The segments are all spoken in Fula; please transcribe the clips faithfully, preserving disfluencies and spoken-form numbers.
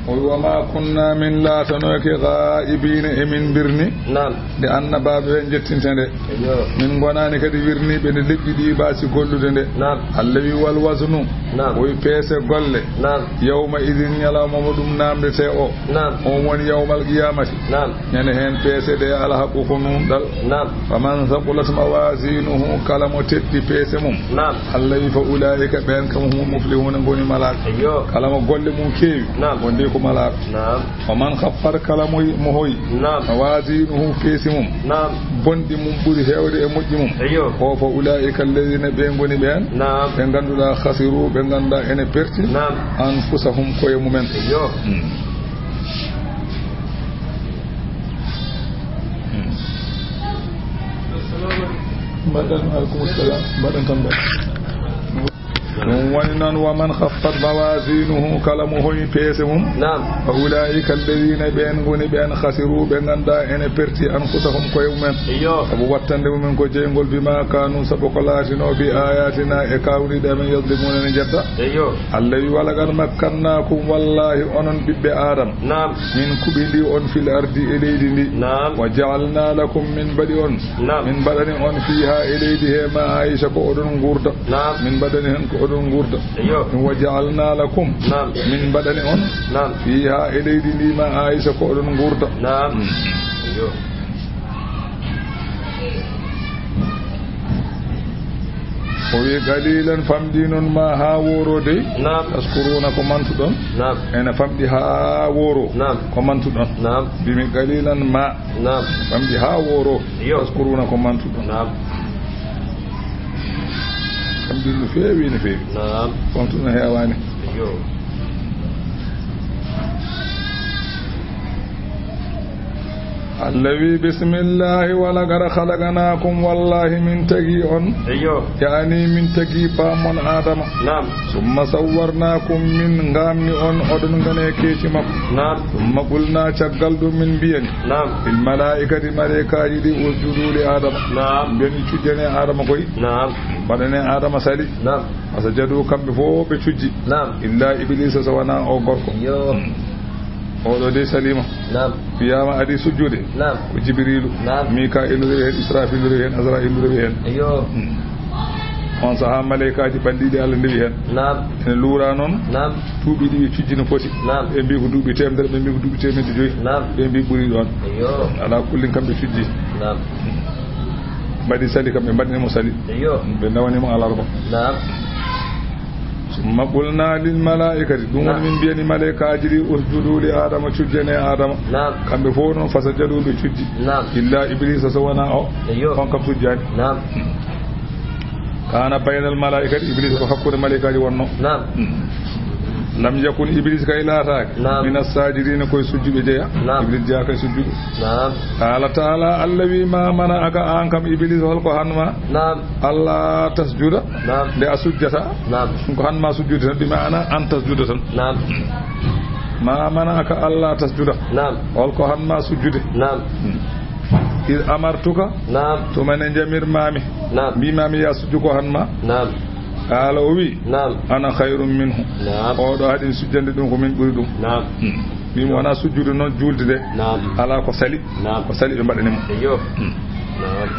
O wi, "Wa ma kunna, min laatanooke, gaa'ibiina, e min birni." Naam. Nde annabaaɓe ɓen jettinte nde. Eyyo. Min ngonaani kadi wirniiɓe nde leƴƴi ɗi baasi gollude nde. Naam. Allah wi, "Wal waznu." Naam. O wi, "Peese golle." Naam. "Yawma idin, ñalawma mo ɗum naamndetee o." Naam. On woni yawmal qiyamati. Naam. Ñande heen peese ɗe alaa haqqu ko nuunɗal. Naam. "Faman thaqulat mawazinuhu," kala mo teddi peese mum. Naam. Allah wi, "Fa ulaa'ika," ɓeen kam, "humul muflihuuna," ngoni malaaɓe. Eyyo. Kala mo golle mum keewi, naam, wonde ko malaaɗo. Naam. "Wa man khaffat," kala mo, mo hoyi, naam, "mawazinuhu," peese mum, naam, bonɗi mum ɓuri heewde e moƴƴi mum. Eyyo. O, "fa ulaa'ika alladhiina," ɓe ngoni ɓeen, naam, ɓe ngannduɗaa, "khasiru," ɓe ngannduɗaa ene perti, naam, "anfusahum," koye mumen. Eyyo. Hmm. Hmm. Mbaɗɗon, aleykum salam. Mbaɗɗon tan mbaɗɗon. Ɗum woni noon, "Wa man khaffat mawazinuhu," kala mo hoyi peese mum. Naam. "Fa ulaa'ika alladhiina," ɓeen ngoni ɓeen, "khasiru," ɓe ngannduɗaa ene perti, "anfusahum," koye mumen. Eyyo. Sabu wattande mumen ko jeyngol, "bima kaanu," sabu ko laatinoo, "bi ayatina," e kaawniiɗe amen, "yazlimuuna," ene njedda. Eyyo. Allah wi, "Wa laqad makkannaakum," wallaahi onon ɓiɓɓe Aadama. Naam. Min kuɓindii on, "fil ardi," e leydi ndi. Naam. "Wa ja'alnaa lakum," min mbaɗi on. Naam. Min mbaɗani on, "fiihaa," e leydi he, "ma aisha," ko oɗon nguurda. Naam. Min mbaɗani on ko oɗon nguurda. Eyyo. "Wa ja'alnaa lakum," naam, min mbaɗani on, naam, "fiihaa," e leydi ndi, "ma aisha," ko oɗon nguurda. Naam. Mm. Eyyo. O wi, "Qalilan," famɗi noon, "ma," haa wooro dey. Naam. "Tashkuruuna," ko mantuɗon. Naam. Ene famɗi haa wooro. Naam. Ko mantuɗon. Naam. Mbimi, "Qalilan ma." Naam. Famɗi haa wooro. Yo. "Tashkuruuna," ko mantuɗon. Naam. Famɗi no feewi, no feewi. Naam. Mantuɗon heewaani. Yo. Allah wi, "Bismillahi, wa laqad khalaqnaakum," wallaahi min tagi on. Eyyo. Yaani min tagi baamon Aadama. Naam. "Summa sawwarnaakum," min ngaamni on, oɗon ngoni e keeci makko. Naam. "Summa qulnaa," caggal ɗum min mbiyani. Naam. "Lil malaa'ikati," maleykaaji ɗi, "usjudu li Aadama." Naam. Mbiyani, "Cujjane Aadama koy." Naam. Mbaɗane Aadama sali. Naam. Fasajadu, kamɓe fof ɓe cujji. Naam. Illa Ibliisa, so wonaa o gorko. Yo. Hmm. Oɗo de saliima. Naam. Wiyaama adi sujjude. Naam. Ko Jibriilu. Naam. Mikaa'iilu rewi heen, Israafiilu rewi heen, Azra'iilu rewi heen. Yo. Hmm. On sahaa maleykaaji ɓalliiɗi Allah ndewi heen. Naam. Ene luura noon. Naam. Duuɓi ɗi ɓe cujji no poti. Naam. Ɓe mbi ko duuɓi teemedere, ɓe mbi ko duuɓi teemedde joyi. Naam. Ɓe mbi ɓuri ɗoon. Yo. Alaa kullin kamɓe cujji. Naam. Mbaɗi sali kam, ɓe mbaɗani mo sali. Eyyo. Ɓe ndewani mo alarba. Naam. Summa qulnaa lil malaa'ikati, ɗum woni, naam, min mbiyani maleykaaji ɗi, "Usjudu li Aadama," cujjane Aadama. Naam. Kamɓe fof noon, fasajadu, ɓe cujji. Naam. Illa Ibliisa, so wonaa o. Eyyo. On kam sujjaani. Naam. Kaana baynal malaa'ikati, Ibliisa ko hakkunde maleykaaji wonno. Naam. Hmm. Lam yakun, Ibliisa kay laataaki. Naam. Mina saajidiina, koye sujjuɓe jeya. Naam. Ibliisa jeyaaka e sujjuɓe. Naam. Qaala taala, Allah wi, "Ma mana'aka," aan kam Ibliisa, hol ko han ma? Naam. "Alla tasjuda," naam, nde a sujjata? Naam. Ko han ma sujjude tan, bi maana an tasjuda tan. Naam. "Ma mana'aka alla tasjuda." Naam. Hol ko han ma sujjude? Naam. Hmm. "Iz amartuka," naam, tuma nde njamirmaami. Naam. Mbimaami, "Ya sujju," ko han ma? Naam. Qaala, o wi, naam, "Ana khayrun minhu." Naam. Oɗo haɗi sujjande ɗum, ko min ɓuri ɗum. Naam. Hmm. Mbimi, wona sujjude noon, juulde de. Naam. Alaa ko sali. Naam. Ko sali ɓe mbaɗani mo. Eyyo. Hmm. Naam.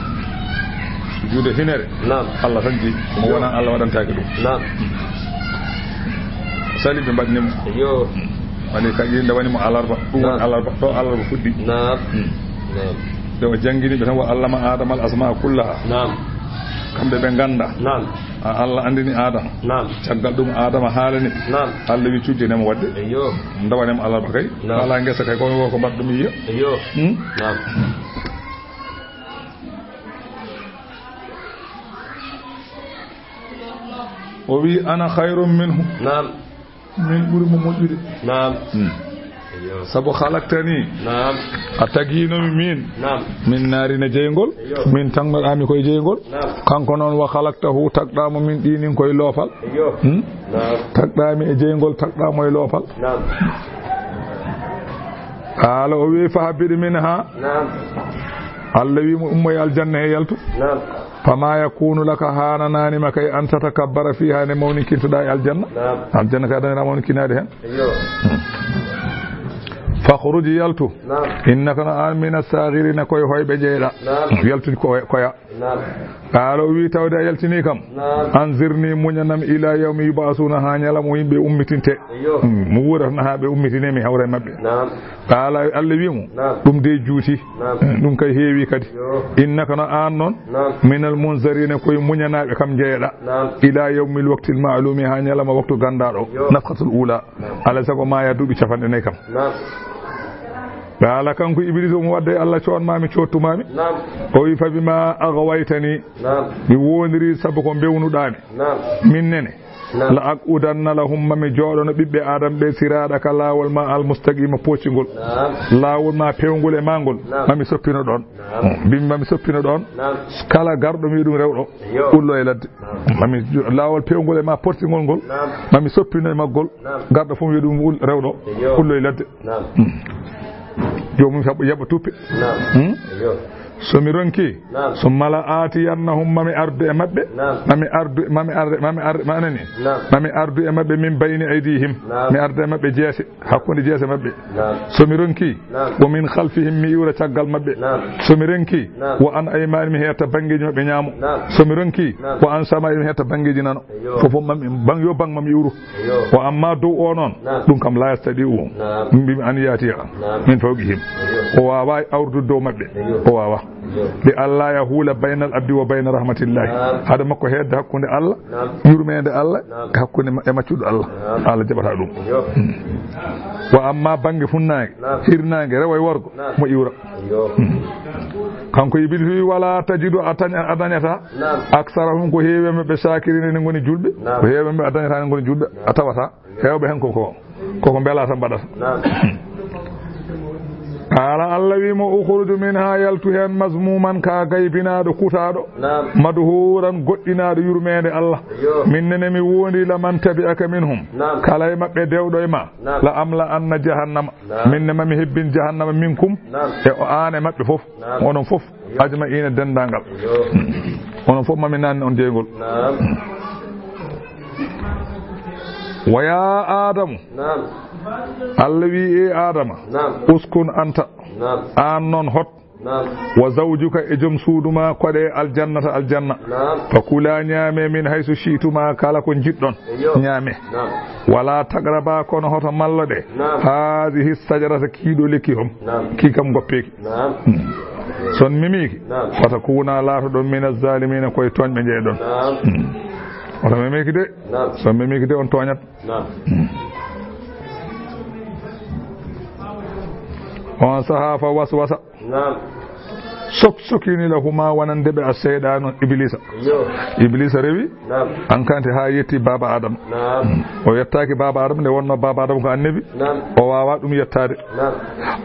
Sujjude hinere. Naam. Allah tan jeyi. Mo, eyyo, wona Allah waɗantaake ɗum. Naam. Hmm. Ko sali ɓe mbaɗani mo. Eyyo. Hmm. Maleykaaji ɗi ndewani mo alarba. Ɗum woni, naam, alarba. Ɗo alarba fuɗɗi. Naam. Hmm. Naam. Nde o janngini ɓe tan, "Wa allama Aadama al asmaa kullaha." Naam. Kamɓe ɓe ngannda. Naam. A, Allah anndini Aadama. Naam. Caggal ɗum Aadama haalani ɓe. Naam. Allah wi, "Cujjane mo waɗde." Eyyo. Ndewane mo alarba kay. Naam. Alaa ngesa kay, kono wo ko mbaɗɗo mi yiya. Eyyo. Hmm? Naam. O wi, "Ana khayrun minhu." Naam. Min ɓuri mo moƴƴude. Naam. Hmm. Eyyo. Sabu khalaqtani. Naam. A tagiino mi min. Naam. Min naarin e jeyngol. Eyyo. Min tagnoɗaa mi koye jeyngol. Naam. Kanko noon, wa khalaqtahu, tagɗaa mo min ɗinin koye loofal. Eyyo. Hmm? Naam. Tagɗaa mi e jeyngol, tagɗaa mo e loofal. Naam. Qaala, o wi, "Fahbit minha." Naam. Allah wi mo, "Ummo e aljanna he, yaltu." Naam. "Fama yakunu laka," haananaani ma kay, "an tatakabbara fiha," nde mawninkintoɗaa e aljanna. Naam. Aljanna kay, a dañataa mawninkinaade heen. Eyyo. Hmm. Fakhruj, yaltu. Naam. Innaka, no aan, mina saagiriina, ko e hoyɓe njeyeɗaa. Naam. Yaltu ko, koya. Naam. Qaala, o wi, tawde a yaltinii kam. Naam. Anzirnii, muñanam, ilaa yawmi yub'asuuna, haa ñalawma yimɓe ummitinte. Eyyo. Mm, mo wuuratno haa ɓe ummitine mi hawra e maɓɓe. Naam. Qaala, Allah wi mo, naam, ɗum de juuti. Naam. Ɗum kay heewi kadi. Yo. Innaka, no aan noon, naam, minal munzariina, ko e muñanaaɓe kam njeyeɗaa. Naam. Ilaa yawmil waqtil ma'luumi, haa ñalawma waktu ganndaaɗo. Yo. Nafkhatul uulaa. Naam. Alaa e sago maaya duuɓi capanɗe nayi kam. Naam. Qaala, kanko Ibliisa, omo wadda e Allah, coon maa mi, coottu maa mi. Naam. O wi, fabimaa aghwaytanii. Naam. Mi woondirii sabu ko mbewnuɗaa mi. Naam. Min nene. Naam. La aqudanna lahum, ma mi jooɗono ɓiɓɓe Aadama ɓe, siraaɗaka, laawol maa, al mustaqiima, pooccingol. Naam. Laawol maa peewngol e maa ngol, naam, ma mi soppino ɗoon. Naam. Mbimi ma mi soppino ɗoon. Naam. Kala garɗo mi wi ɗum rewɗo, yo, ullo e ladde. Naam. Ma mi laawol peewngol e maa, portingol ngol, naam, ma mi soppino e maggol. Naam. Garɗo fof mi wi ɗum ul-, rewɗo, yo, ullo e ladde. Naam. Hmm. Joomum yaɓa, yaɓa tuppe. Naam. Hmm? Yo. So mi ronki, naam, summa la aatiyannahum, ma mi ardu e maɓɓe, naam, ma mi ardu, ma mi ardu, ma mi ardu, ma anani? Naam. Ma mi ardu e maɓɓe min bayni aydihim, naam, mi arda e maɓɓe jeese, hakkunde jeese maɓɓe. Naam. So mi ronki, naam, wa min khalfihim, mi iwra caggal maɓɓe. Naam. So mi ronki, naam, wa an aymanihim, mi hetta banngeeji maɓɓe ñaamo. Naam. So mi ronki, naam, wa an shama'ilihim, mi hetta banngeeji nano. Eyyo. Fof, fof, mam-, bang-, yo bang mam iwru. Eyyo. Wa amma dow o noon, naam, ɗum kam la yastati'u. Naam. Mbimi an yaatiya. Naam. Min fawqihim. Eyyo. O waawaa awrude dow maɓɓe. Eyyo. O waawaa. Eyyo. Li allaa yahuula baynal abdi wa bayna rahmatillahi. Naam. Hade makko hedde hakkunde Allah, naam, yurmeende Allah, naam, e hakkunde ma-, e maccuɗo Allah. Naam. Allah jaɓataa ɗum. Eyyo. Hmm. Wa amma bannge funnaange, naam, hirnaange, rewo e worgo, naam, mo iwra. Eyyo. Hmm. Kanko Ibliisa wi, wala tajidu, a tañ-, a dañataa, naam, aksarahum, ko heewi e maɓɓe, shaakiriina, ene ngoni juulɓe. Naam. Ko heewi e maɓɓe a dañataa ene ngoni juulɓe, a tawataa. Heewɓe heen ko, ko, koko mbelaa tan mbaɗata. Naam. Qaala, Allah wi mo, ukhruj minhaa, yaltu heen, mazmuuman, ka gaybinaaɗo, kutaaɗo, naam, madhuuran, goɗɗinaaɗo yurmeende Allah. Yo. Min nene mi wondi, la man tabi'aka minhum, naam, kala e maɓɓe dewɗo e ma, naam, la amla'anna jahannama. Naam. Min ne ma mi hebbin jahannama minkum, naam, e o aan e maɓɓe fof. Naam. Onon fof, yo, ajma'iina, denndaangal. Yo. Onon fof ma mi naanne on jeyngol. Naam. Wa yaa Aadamu. Naam. Allah wi, e Aadama. Naam. Uskun anta. Naam. Aan noon hot. Naam. Wa zawjuka, e joom suudu ma, koɗe aljannata, aljanna. Naam. Fa kulaa, ñaame, min haysu shi'tumaa, kala ko njiɗɗon. Eyyo. Ñaame. Naam. Wala taqrabaa, kono hoto malloɗe. Naam. Haadihi shajarata, kii ɗoo lekki hom. Naam. Kii kam ngoppeeki. Naam. Hmm. So on memiiki, naam, fatakuuna, laatoɗon, mina zaalimiina, ko e tooñɓe njeyeɗon. Naam. Hmm. Hoto memiiki de. Naam. So on memiiki de, on tooñat. Naam. Hmm. On sahaa fa waswasa. Naam. Sok sokini lahumaa, wonande ɓe, a seyɗaanu Ibliisa. Yo. Ibliisa rewi. Naam. Hankante haa yetti baaba Aadama. Naam. O yettaaki baaba Aadama, nde wonnoo baaba Aadama ko annabi. Naam. O waawaa ɗum yettaade. Naam.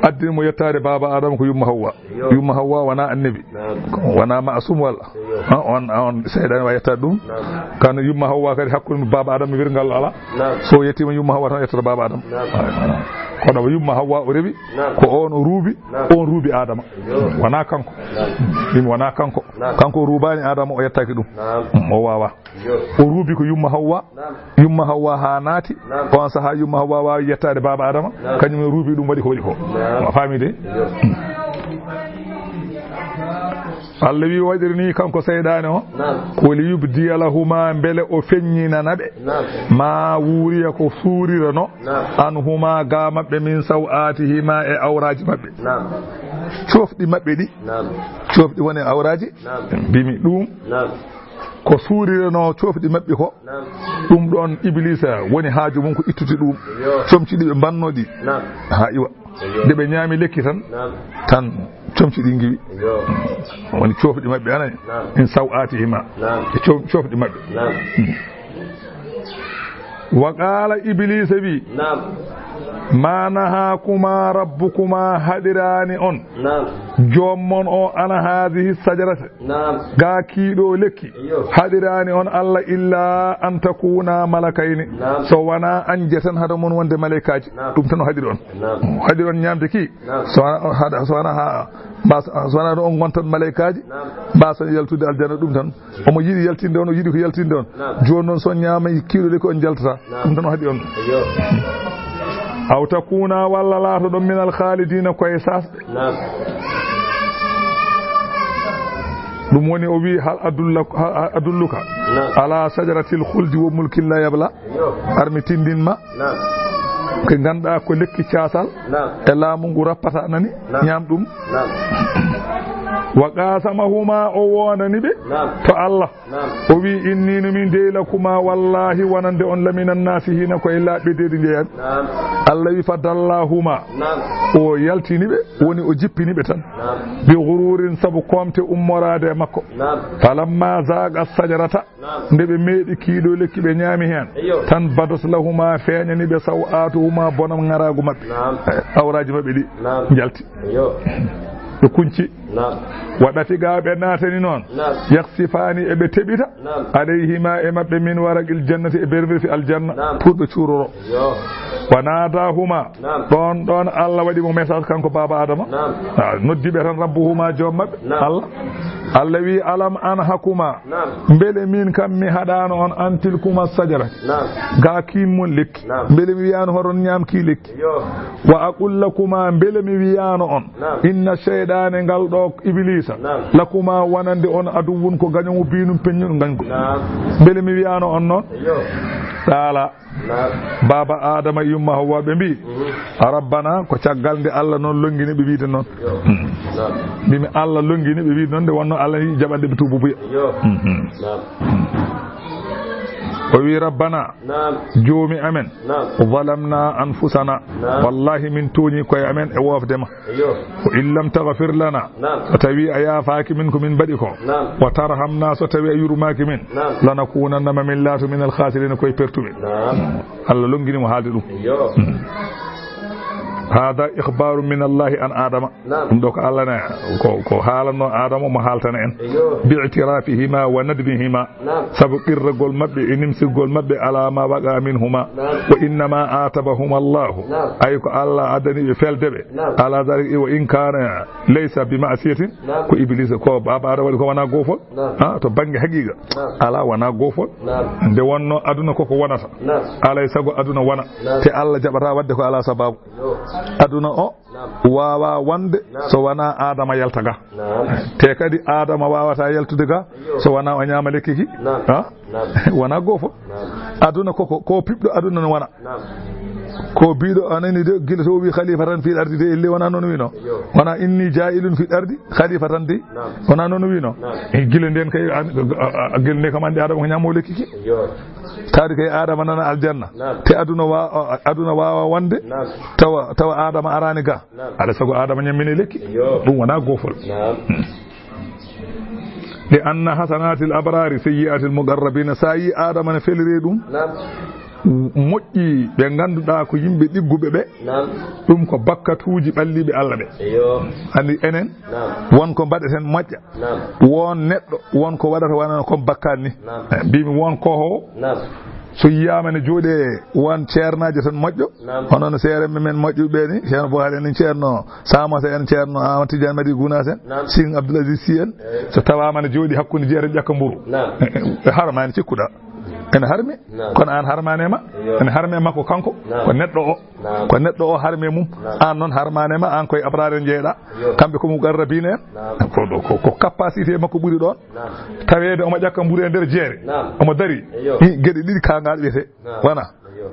Addin mo yettaade baaba Aadama ko yumma Hawwa. Yo. Yumma Hawwa wonaa annabi. Naam. Wonaa ma'asum walla. Yo. Ha, on, on seyɗaane waawaa yettaade ɗum. Naam. Kan yumma Hawwa kadi hakkunde baaba Aadama wirngal alaa. Naam. So yettiima yumma Hawwa tan yettata baaba Aadama. Naam. Kono yumma Hawwa o rewi, naam, ko on o ruubi, naam, on ruubi Aadama. Yo. Wonaa kanko. Naam. Ɗum wonaa kanko. Naam. Kanko o ruubaani Aadama, o yettaaki ɗum. Naam. Mm, o waawaa. Yo. O ruubi ko yumma Hawwa. Naam. Yumma Hawwa haa naati. Naam. On sahaa yumma Hawwa waawi yettaade baaba Aadama. Naam. Kañum o ruubi ɗum, waɗi ko waɗi ko. Naam. A faami de? Yo. Mm. Allah wi o waɗiri ni kanko seyɗaane o. Naam. Ko li yubdiya lahuma, mbele o feññinana ɓe. Naam. Ma wuriya, ko suurirano. Naam. Anhuma, ga maɓɓe, min saw'atihima, e awraaji maɓɓe. Naam. Coofɗi maɓɓe ɗi. Naam. Coofɗi woni e awraaji. Naam. Mbimi ɗum. Naam. Ko suurirano coofɗi maɓɓe ko. Naam. Ɗum ɗoon Ibliisa woni haaju mum ko ittude ɗum. Yo. Comci ɗi ɓe mbanno ɗi. Naam. Haa iwa. Yo. Nde ɓe ñaami lekki tan, naam, tan comci ɗi ngiwi. Yo. Woni coofɗi maɓɓe, anani? Naam. Min saw'atihima. Naam. E coof-, coofɗi maɓɓe. Naam. Hmm. Wa qaala, Ibliisa wi, naam, ma nahakuma rabbukuma, haɗiraani on, naam, joom mon o, an haadihi sajarata, naam, ga kii ɗoo lekki, yo, haɗiraani on Allah, illa an takuna malakayni, naam, so wonaa an jeten hade mon wonde malaykaaji. Naam. Ɗum tan o haɗiri on. Naam. O haɗiri on ñaamde kii. Naam. So wonaa, haɗa, so wonaa ha, mba-, so wonaa ɗo on ngontan malaykaaji, naam, mbaasan yaltude aljanna, ɗum tan. Omo yiɗi yaltinde on, o yiɗi ko yaltinde on. Naam. Jooni noon, so on ñaamii kii ɗoo lekki, on njaltataa. Naam. Ɗum tan o haɗi on. Yo. Aw takuna, walla laatoɗon, minal khaalidina, koye sasɓe. Naam. Ɗum woni o wi, hal adulla-, hal adulluka Naam. ala sajaratil khuldi wa mulkin la yabla. Yo. Ar mi tindin ma. Naam. Ko ganduɗa ko lekki casal. Naam. E laamu ngu rappata nani. Naam. Ñaam ɗum. Naam. Wa qasamahuma, o wonani ɓe Naam. to Allah. Naam. O wi, inni, no min dey, lakuma, wallahi, wonande on, lamina nasihiina, ko e laaɓɓe deedi njeyan. Naam. Allah wi, fadallahuma. Naam. O yaltini ɓe, woni o jippini ɓe tan. Naam. Bi ghururin, sabu koomte ummoraade e makko. Naam. Falamma zaqa sajarata, Naam. nde ɓe meeɗi kiiɗo lekki ɓe ñaami heen, Eyyo. tan badat lahuma, feeñani ɓe, saw'atuhuma, bonam ŋaraagu maɓɓe. Naam. Eh, awraaji maɓɓe ɗi Naam. njalti. Eyyo. Ɓe kunci. Naam. Wa dafiqa, ɓe naatani noon. Naam. Yakhsifani, eɓe teɓita. Naam. Alayhima, e maɓɓe, min waraqil jannati, e berberfi aljanna. Naam. Pour ɓe cuuroro. Yo. Wa nadahuma. Naam. Ɗon, ɗon Allah waɗi mo message kanko baaba Adama. Naam. Ah, noddi ɓe tan rabbuhuma, joom maɓɓe. Naam. Allah. Allah wi, alam anhakuma. Naam. Mbele min kam mi haɗano on an tilkuma sajara. Naam. Ga kiin mon lekki. Naam. Mbele mi wiyano hoɗon ñaam ki lekki. Yo. Wa aqul lakuma, mbele mi wiyano on. Naam. Inna shayɗaane, ngal ɗo Ibliisa, Naam. lakuma, wonande on, aduwwun, ko gaño mo biinum peññuɗo gañgol. Naam. Mbele mi wiyano on noon? Yo. Qala, Naam. baaba Adama e yumma Hawwa ɓe mbi, Mhm. a rabbana, ko caggal nde Allah noon longini ɓe wiide noon. Yo. Hmm. Naam. Mbimi Allah longini ɓe wiide noon, nde wonno Allah yi jaɓande ɓe tuububuya. Yo. Mhm. Naam. O wi, rabbana, Naam. joomi amen, Naam. zalamna anfusana, Naam. wallahi min tooñi koye amen e woofde ma. Eyyo. Wa in lam taghfir lana, Naam. so tawi a yaafaaki min ko min mbaɗi ko, Naam. wa tarhamna, so tawi a yurmaaki min, Naam. lanakunanna, ma min laato, minal khasirina, koye pertuɓe. Naam. Allah longini mo haalde ɗum. Eyyo. Hmm. Hada ikhbaru min Allahi an Adama. Naam. Ɗum ɗo ko Allah ne, ko, ko haalanno Adama, mo haaltana en. Eyyo. Bi i'tirafihima wa nadmihima. Naam. Sabu qirragol maɓɓe e nimsirgol maɓɓe ala ma waqa minhuma. Naam. Wa innama atabahuma Allahu. Naam. Ay ko Allah addani ɓe felde ɓe. Naam. Ala dhalika, wa in kana laysa bi ma'siyatin. Naam. Ko Iblisa, ko baaba Adama waɗi ko wona goofol. Naam. Ha, to bannge haqiqa. Naam. Ala wona goofol. Naam. Nde wonno aduna koko wonata. Naam. Alay sago aduna wona. Naam. Te Allah jaɓata wadde ko ala sababu. Yo. Aduna o Naam. waawa wonde Naam. so wona Adama yalta ga. Naam. Te kadi Adama waawata yaltude ga Yo. so wona o ñaama lekki ki. Naam. Ha? Naam. Wona goofo. Naam. Aduna koko, ko piɓɗo aduna no wona. Naam. Ko biiɗo a nani de, gila so o wi khalifa tan fil ardi de, elle wona noon wino. Yo. Wona inni ja'ilun fil ardi khalifa tan de. Naam. Wona noon wino. Naam. E gila nden kay, an, a, a, a, gila nde kam andi Adama ko ñaamo lekki ki. Yo. Taadi kay Adama nana aljanna. Naam. Te aduna wa-, aduna waawa wonde. Naam. Tawa, tawa Adama arani ga. Naam. Ala sago Adama ñammine lekki. Yo. Ɗum wona goofol. Naam. Hmm. Li anna hasanatil abrari sayyi'atil muqarrabina. Sa yi Adama ne felire ɗum. Naam. Moƴƴi ɓe ngannduɗaa ko yimɓe ɗigguɓe ɓe. Naam. Ɗum ko bakkatuuji ɓalliiɓe Allah ɓe. Yo. Andi enen. Naam. Won ko mbaɗeten moƴƴa. Naam. Won neɗɗo, won ko waɗata wonana comme bakkaat ni. Naam. Eh, mbimi won ko ho. Naam. So yiyaama ne jooɗe won ceernaajo tan moƴƴo. Naam. Hono no seere men moƴƴuɓe ni, Ceerno Buhari en, Ceerno Samata en, Ceerno Ahmad Tidiane Madi Gunaas en, Naam. Sing Abdoul Aziz Sy en. Eh. So tawaama ne jooɗi hakkunde jeere ƴakka mburu. Naam. Eh, eh, harmaani cikkuɗaa. Ene harmi. Naam. Kono aan harmaani e ma. Yo. Ene harmi e makko kanko. Naam. Ko neɗɗo o. Naam. Ko neɗɗo o harmi e mum. Naam. Aan noon harmaani e ma, aan koye abrare njeeɗa. Yo. Kamɓe ko muqarrabina en. Naam. Ko, ko, ko capacité makko ɓuri ɗoon. Naam. Taweede omo ƴakka mburu e nder jeere. Naam. Omo dari. Eyo. Hi, geɗe ɗiɗi kaangal wiyete. Naam. Wona. Eyo.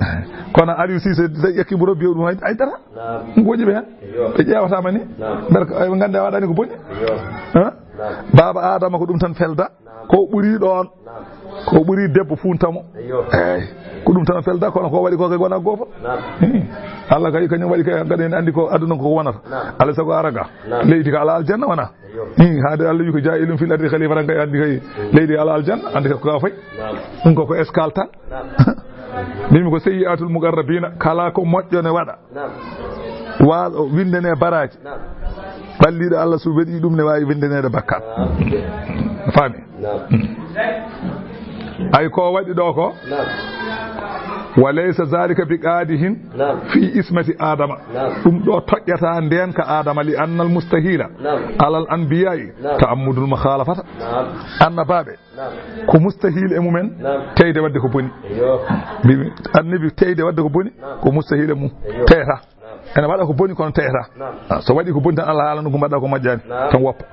Kono Aliou Cissé so ƴakki mburu o, biyo ɗum hay, hay dara. Naam. Ngoƴi ɓe heen. Eyo. Ɓe ƴeewata ma ni. Naam. Mbeɗa ko, eɓe nganndi a waɗani ko boni. Eyo. Hein? Naam. Baaba Adama ko ɗum tan felda. Naam. Ko ɓuri ɗoon. Naam. Ko ɓuri debbo fuunta mo. Eyo. Eey. Ko ɗum tan felda, kono ko waɗi ko kay wona goofo. Naam. Hmm. Allah kay kañum waɗi kay, kadi ene anndi ko aduna ko wonata. Naam. Alaa sago ara ga. Naam. Leydi ka ala aljanna wona. Eyo. Hmm. Haade Allah wi ko jaa'ilun fil ardi khalifa tan kay anndi kay leydi ala aljanna, anndi ko ka fay. Naam. Ɗum ko, ko escale tan. Naam. Mbimi ko sayyi'atul muqarrabina, kala ko moƴƴo ne waɗa. Naam. Wa-, o windane baraaji. Naam. Ɓalliiɗo Allah so waɗi ɗum ne waawi windaneede bakkaat. Naam. Faami? Naam. Ay ko waɗi ɗo ko? Naam. وليس ذلك بقادح في عصمة آدم. Ɗum ɗo toƴƴata ndeenka Aadama, لأن المستحيل على الأنبياء تعمد المخالفة. Annabaaɓe, ko mustahil e mumen teyde waɗde ko boni. Mbiimi, annabi teyde waɗde ko boni, ko mustahil e mum. Teyata. Ene waɗa ko boni, kono teyata. Ah, so waɗi ko boni tan, Allah haalana ɗum ko mbaɗa ko moƴƴaani, tan woppa.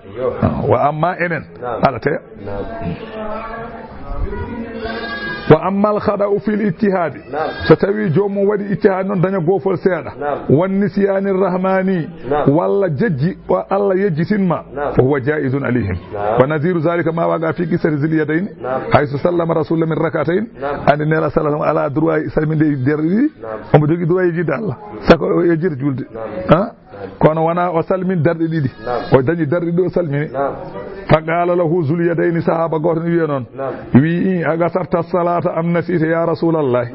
Ah, wa amma enen, aɗa teya. وأما الخطأ في الاجتهاد. So tawi joomum waɗi ijtihaad noon, daña goofol seeɗa. والنسيان الرحماني. Walla jejji o Allah yejjitin ma. فهو جائز عليهم. ونظير ذلك ما وقع في قصة ذي اليدين. حيث سلم رسول الله من ركعتين. Anndi Nela sallallahu alayhi wa sallam ala droit salminde darɗe ɗiɗi. Omo jogii droit yejjitde Allah. Saka o yejjita julde. Ha? Kono wona o salmini darɗe ɗiɗi. O dañi darɗe ɗiɗi o salmini. فقال له ذو اليدين, sahaaba gooto ne wiya noon. Wi, "أقصرت الصلاة أم نسيت يا رسول الله؟"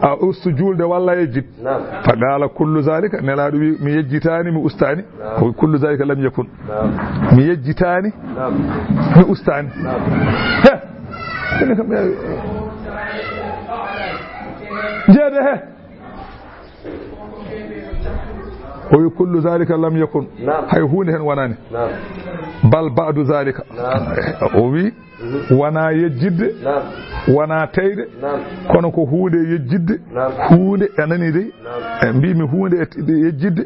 A ustu julde walla a yejjit? فقال: "كل ذلك." Nelaaɗo wi, "Mi yejjitaani, mi ustaani." Ko: "كل ذلك لم يكن." Mi yejjitaani, mi ustaani. He! Ene kam, eh, jeede he. O wi: "كل ذلك لم يكن." Hay huunde heen wonaani. بل بعض ذلك. O wi, wona yejjitde, wona teyde, kono ko huunde yejjitde, huunde, a nanii de, e mbiimi huunde e, e yejjitde,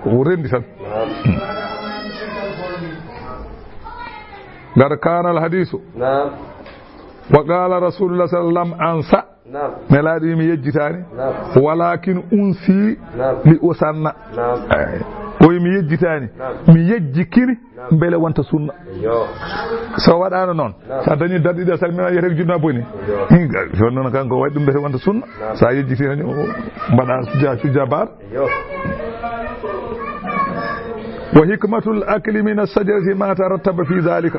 ko renndi tan. قد كان الحديث. وقال رسول الله صلى الله عليه وسلم: أنسى. Nelaaɗo wi, "Mi yejjitaani." ولكن أنسي لأسن. Eey. O wi, "Mi yejjitaani." Mi yejjitini mbele wonta sunna. So waɗaano noon, so a dañi darɗe ɗiɗi a salmina, yiyata ko julde ma boni. Hinga, jooni noon kanko waɗi ɗum mbele wonta sunna. So a yejjitini, mbaɗa sujja, sujja baar. وحكمة الأكل من الشجرة ما ترتب في ذلك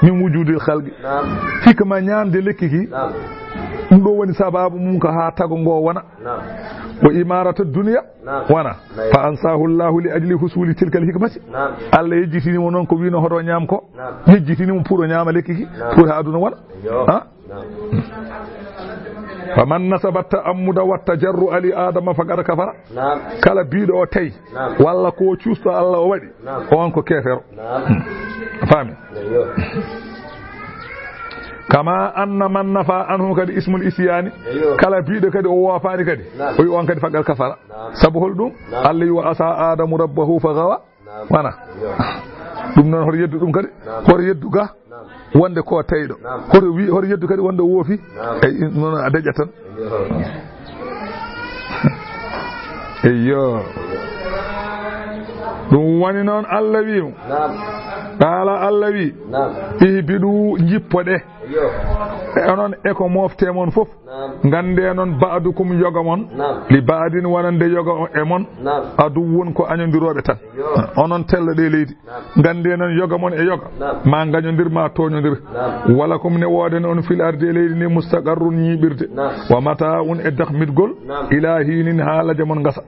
من وجود الخلق. Hikma ñaamde lekki ki, ɗum ɗo woni sabaabu mum ko haa tago ngo wona. وإمارة الدنيا wona. فأنساه الله لأجل حصول تلك الحكمة. Allah yejjitini mo noon ko wino hoto ñaam ko. Yejjitini mo pour o ñaama lekki ki, pour haa aduna wona. Ha? فمن نسب التعمد والتجرؤ لآدم فقد كفر. Kala biiɗo o tawi, walla ko cuusto Allah o waɗi, on ko keefero. Faami? كما أن من نفى عنه kadi اسم العصيان. Kala biiɗo kadi o woofaani kadi, o wi on kadi فقد كفر. Sabu hol ɗum? Allah wi: "وعصى آدم ربه فغوى." Wona. Ɗum noon, hoto yeddu ɗum kadi. Hoto yeddu ga wonde ko teyɗo. Hoto wi, hoto yeddu kadi wonde o woofi. Eyi, noon a dañat tan. Eyyo. Ɗum woni noon Allah wi mo. Qaala, Allah wi, "اهبطوا, njippoɗe. E onon e ko mofte mon fof." Ngannde noon, "بعضكم, yoga mon, لبعض, wonande yoga e mon, عدو, ko añondirooɓe tan." Onon tello ɗe leydi. Ngannde noon, yoga mon e yoga, ma ngañondir, ma tooñondir. ولكم, ne wooden on, في الأرض, e leydi ndi, مستقر, ñiiɓirde. ومتاع, e dakmitgol, إلى حين, haa laje mon ngasa.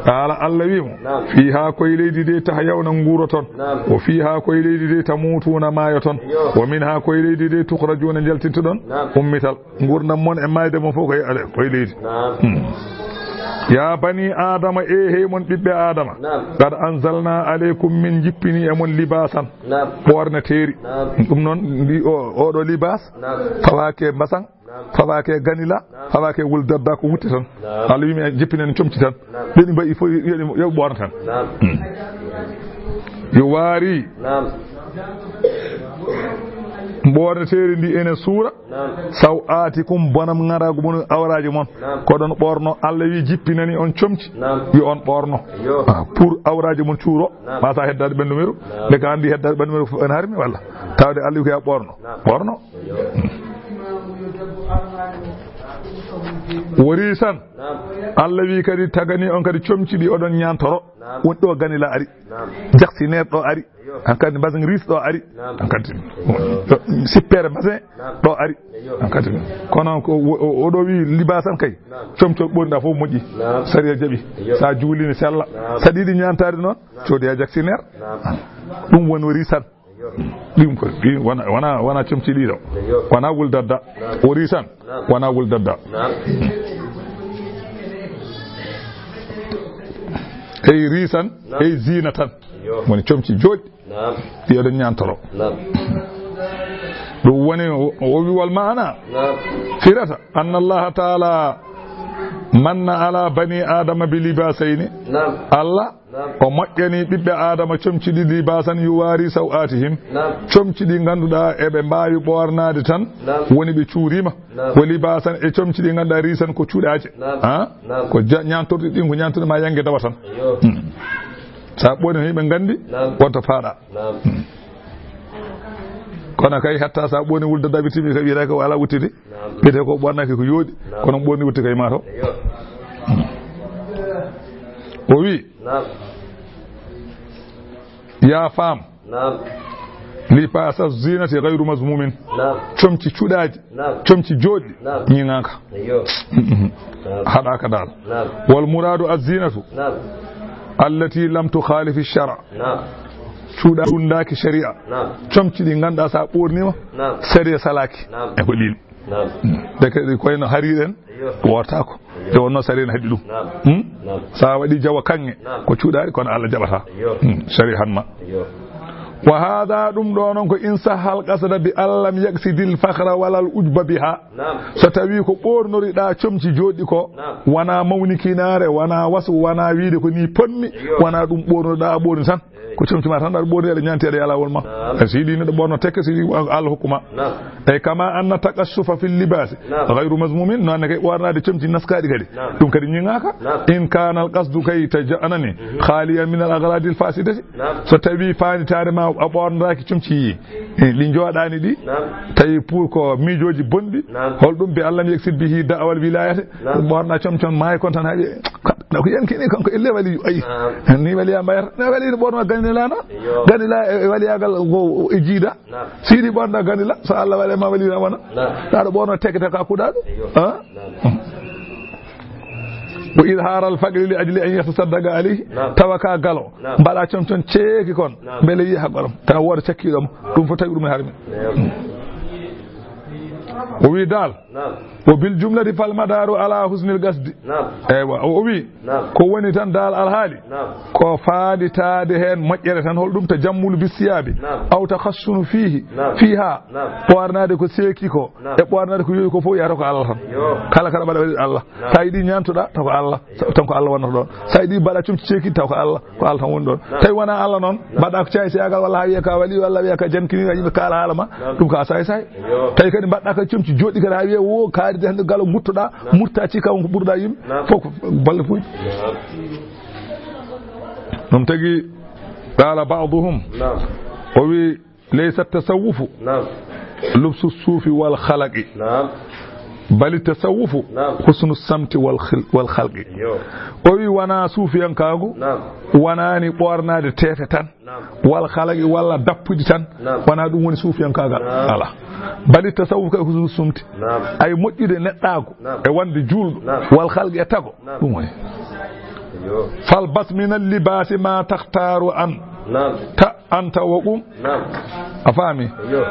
Qaala, Allah wi mo, "فيها, ko e leydi ndi, تحيون, nguuroton. وفيها, ko e leydi ndi, تموتون, maayoton. ومنها, ko e leydi ndi, تخرجون, njaltintoɗon, ummital." Nguurndam mon e maayde mon fof ko e ale, ko e leydi. Hmm. يا بني آدم, e hey mon ɓiɓɓe Aadama. قد أنزلنا عليكم, min njippini e mon, لباسا, ɓoorneteeri. Ɗum noon, ndi o, oɗo libaas, fawaake mbasan, fawaake ganila, fawaake wul darda, ko wutte tan. Allah wi mi jippinen comci tan. Ɓe ɗi mbaɗi fof, yo ɗi, yo ɓoorno tan. Hmm. يواري. Ɓoorneteeri ndi ene suura. سوآتكم, bonam ŋaraagu mon, awraaji mon. Ko ɗon ɓoorno, Allah wi jippinani on comci. Yo on ɓoorno. Ah, pour awraaji mon cuuro. Ma sa heddaade ɓanndu meru. Nde ka anndi heddaade ɓanndu meru fof ene harmi walla? Tawde Allah wi ko ya ɓoorno. Ɓoorno. وريشا. Allah wi kadi tagani on kadi comci ɗi oɗon ñaantoro. Woni ɗo ganila ari. Jaksineer ɗo ari. Hankadi mbasin riis ɗo ari. Hankadi sippere mbasin ɗo ari. Hankadi kono ko o, o, oɗo wi libaasan kay. Comcol ɓorniɗa fof moƴƴi. Sariya jaɓi. Sa juulini sella. Sa ɗiɗi ñaantaade noon. Coodi a jaksineer. Ɗum woni o riisan. Ɗum ko, ɗi wona, wona, wona comci ɗiɗo. Wona wul dadda. O riisan. Wona wul dadda. Ey riisan, ey ziinatan. Woni comci jooɗi. Naam. Ɗi eɗen ñaantoro. Naam. Ɗum woni o, o wi wal maana. Naam. Firata, anna Allaha taala manna ala bani Adama bi libasayni. Naam. Allah Naam. O moƴƴani ɓiɓɓe Aadama comci ɗiɗi, libaasan yuwaari saw'aatihim. Naam. Comci ɗi ngannduɗaa eɓe mbaawi ɓoornaade tan, Naam. woni ɓe cuuriima. Naam. Wo libaasan e comci ɗi ngannduɗaa riisan ko cuuɗaaje. Naam. Ha? Naam. Ko ja-, ñaantorɗi ɗin, ko ñaantorɗi ma yannge dawa tan. Ayyo. Hmm. Sa ɓooni, hiɓe nganndi, Naam. wonta faaɗa. Naam. Hmm. Kono kay, hatta sa ɓooni wulda daɓi timi, ka wiyata ko ala wuttidi. Naam. Ɓiyete ko ɓornaki ko yooɗi, Naam. kono ɓooni wutti kay mato. Ayyo. O wi, Naam. Ya faam. Naam. Libasa zinati ghayru mazmumin. Naam. Comci cuɗaaji, Naam. comci jooɗi, Naam. ñiŋaaka. Ayyo. Naam. Haɗaaka dal. Naam. Wal muradu az-zinatu. Naam. Allati lam tukhalif ash-shara. Naam. Cuɗa ɗundaaki shari'a. Naam. Comci ɗi ngannduɗaa sa ɓornima, Naam. shari'a salaaki. Naam. E ko ɗin. Naam. Deke ɗi koyno hariren, Ayyo. wootako. Ayyo. Nde wonno sariya ne haɗi ɗum. Naam. Hmm? Naam. Sa waɗi jawa kaŋŋe, Naam. ko cuuɗaari, kono Allah jaɓata. Ayyo. Hmm. Shari'a han ma. Ayyo. Wa hada, ɗum ɗo noon ko in sahal qasda bi an lam yaqsidil fakhra wala al ujba biha. Naam. So tawi ko ɓornoriɗa comci jooɗi ko, Naam. wona mawnikinaare, wona wasu, wona wiide ko ni ponmi, Ayyo. wona ɗum ɓornoriɗa a ɓorni tan. Ko comci ma tan aɗa ɓorni, aɗa ñaanti, aɗa yalawol ma. Naam. E si yiɗi neɗɗo ɓorno tekke, si yiɗi Allah hokku ma. Naam. E kama anna taqassufa fil libasi Naam. ghayru mazmumin, noon ne kay ɓornaade comci naskaaɗi kadi. Naam. Ɗum kadi ñiŋaaka. Naam. In kana al qasdu kay ta ja-, anani, Mhm. khaliyan min al aghradi al fasidati. Naam. So tawi faanditaare ma a ɓorndaaki comci yi, e ɗi jooɗaani ɗi, Naam. tawi pour ko miijooji bonɗi, Naam. holɗum bi an lam yaksid bihi da'wal wilayati, Naam. ɓorna comcon maayi kon tan haɓi, ko yankini kanko elle waliyu, ayi. Naam. Ni waliya mbayata. Na wali ne ɓorno ganila na? Iyo. Ganila e, e waliyagal go e jiida. Naam. Sidi ɓorna ganila, so Allah wale ma wali na wona. Naam. Taɗo ɓorno tekete ka kuɗaɗo. Iyo. Ha? Naam. Wa izhar al faqri li ajli an yatasaddaqa alayhi. Naam. Tawa ka galo. Naam. Mbaɗa comcon ceeki kon. Naam. Mbele yiya goɗɗo. Tawa wooda cakkiɗo mo. Ɗum fof tawi ɗum e harmi. Naam. O wi dal. Naam. Wa bil jumlati fal madaru ala husnil qasdi. Naam. Eywa, o, o wi. Naam. Ko woni tan dal alhaali. Naam. Ko faalitaade heen moƴƴere tan, holɗum tajammulu bi siyabi. Naam. Aw takhassunu fihi. Naam. Fiha. Naam. Ɓoornaade ko seeki ko. Naam. E ɓoornaade ko yowi ko fof yahata ko Allah tan. Yo. Kala kala mbaɗa waɗi Allah. Naam. Sa yiɗi ñaantoɗa, taw ko Allah. Tan ko Allah wonnata ɗon. Sa yiɗi mbaɗa comci ceeki, taw ko Allah, ko Allah tan woni ɗon. Naam. Tawi wona Allah noon, Naam. mbaɗa ko caayi seyagal walla haa wiya ka wali, walla wiya ka jankini, yimɓe kaala haala ma, Naam. ɗum ka saay saay. Yo. Tawi kadi mbaɗɗa ka comci joɗɗi kadi haa wiya wo kaari de hande galo guttoɗa, Naam. murta ci kawon ko ɓurɗa yimɓe, Naam. fof ko balle puuji. Naam. Ɗum tagi qala ba'duhum. Naam. O wi, ليس التصوف نعم. لبس الصوف والخلق. نعم. بل التصوف نعم. حسن السمت والخل-، والخلق. Yo. O wi wona suufiyankaagu, Naam. wonaani ɓoornaade teefe tan, Naam. wal khalaqi walla dappuɗi tan, Naam. wona ɗum woni suufiyankaagal. Naam. Ala. Bali tasawuf kay husnu sumti. Naam. Ay moƴƴude neɗɗaagu Naam. e wonde juulɗo, Naam. wal khalqi e tago. Naam. Ɗum woni. Yo. Falbas min al-libaasi ma takhtaaru an. Naam. Ta anta wa qum. Naam. A faami? Yo.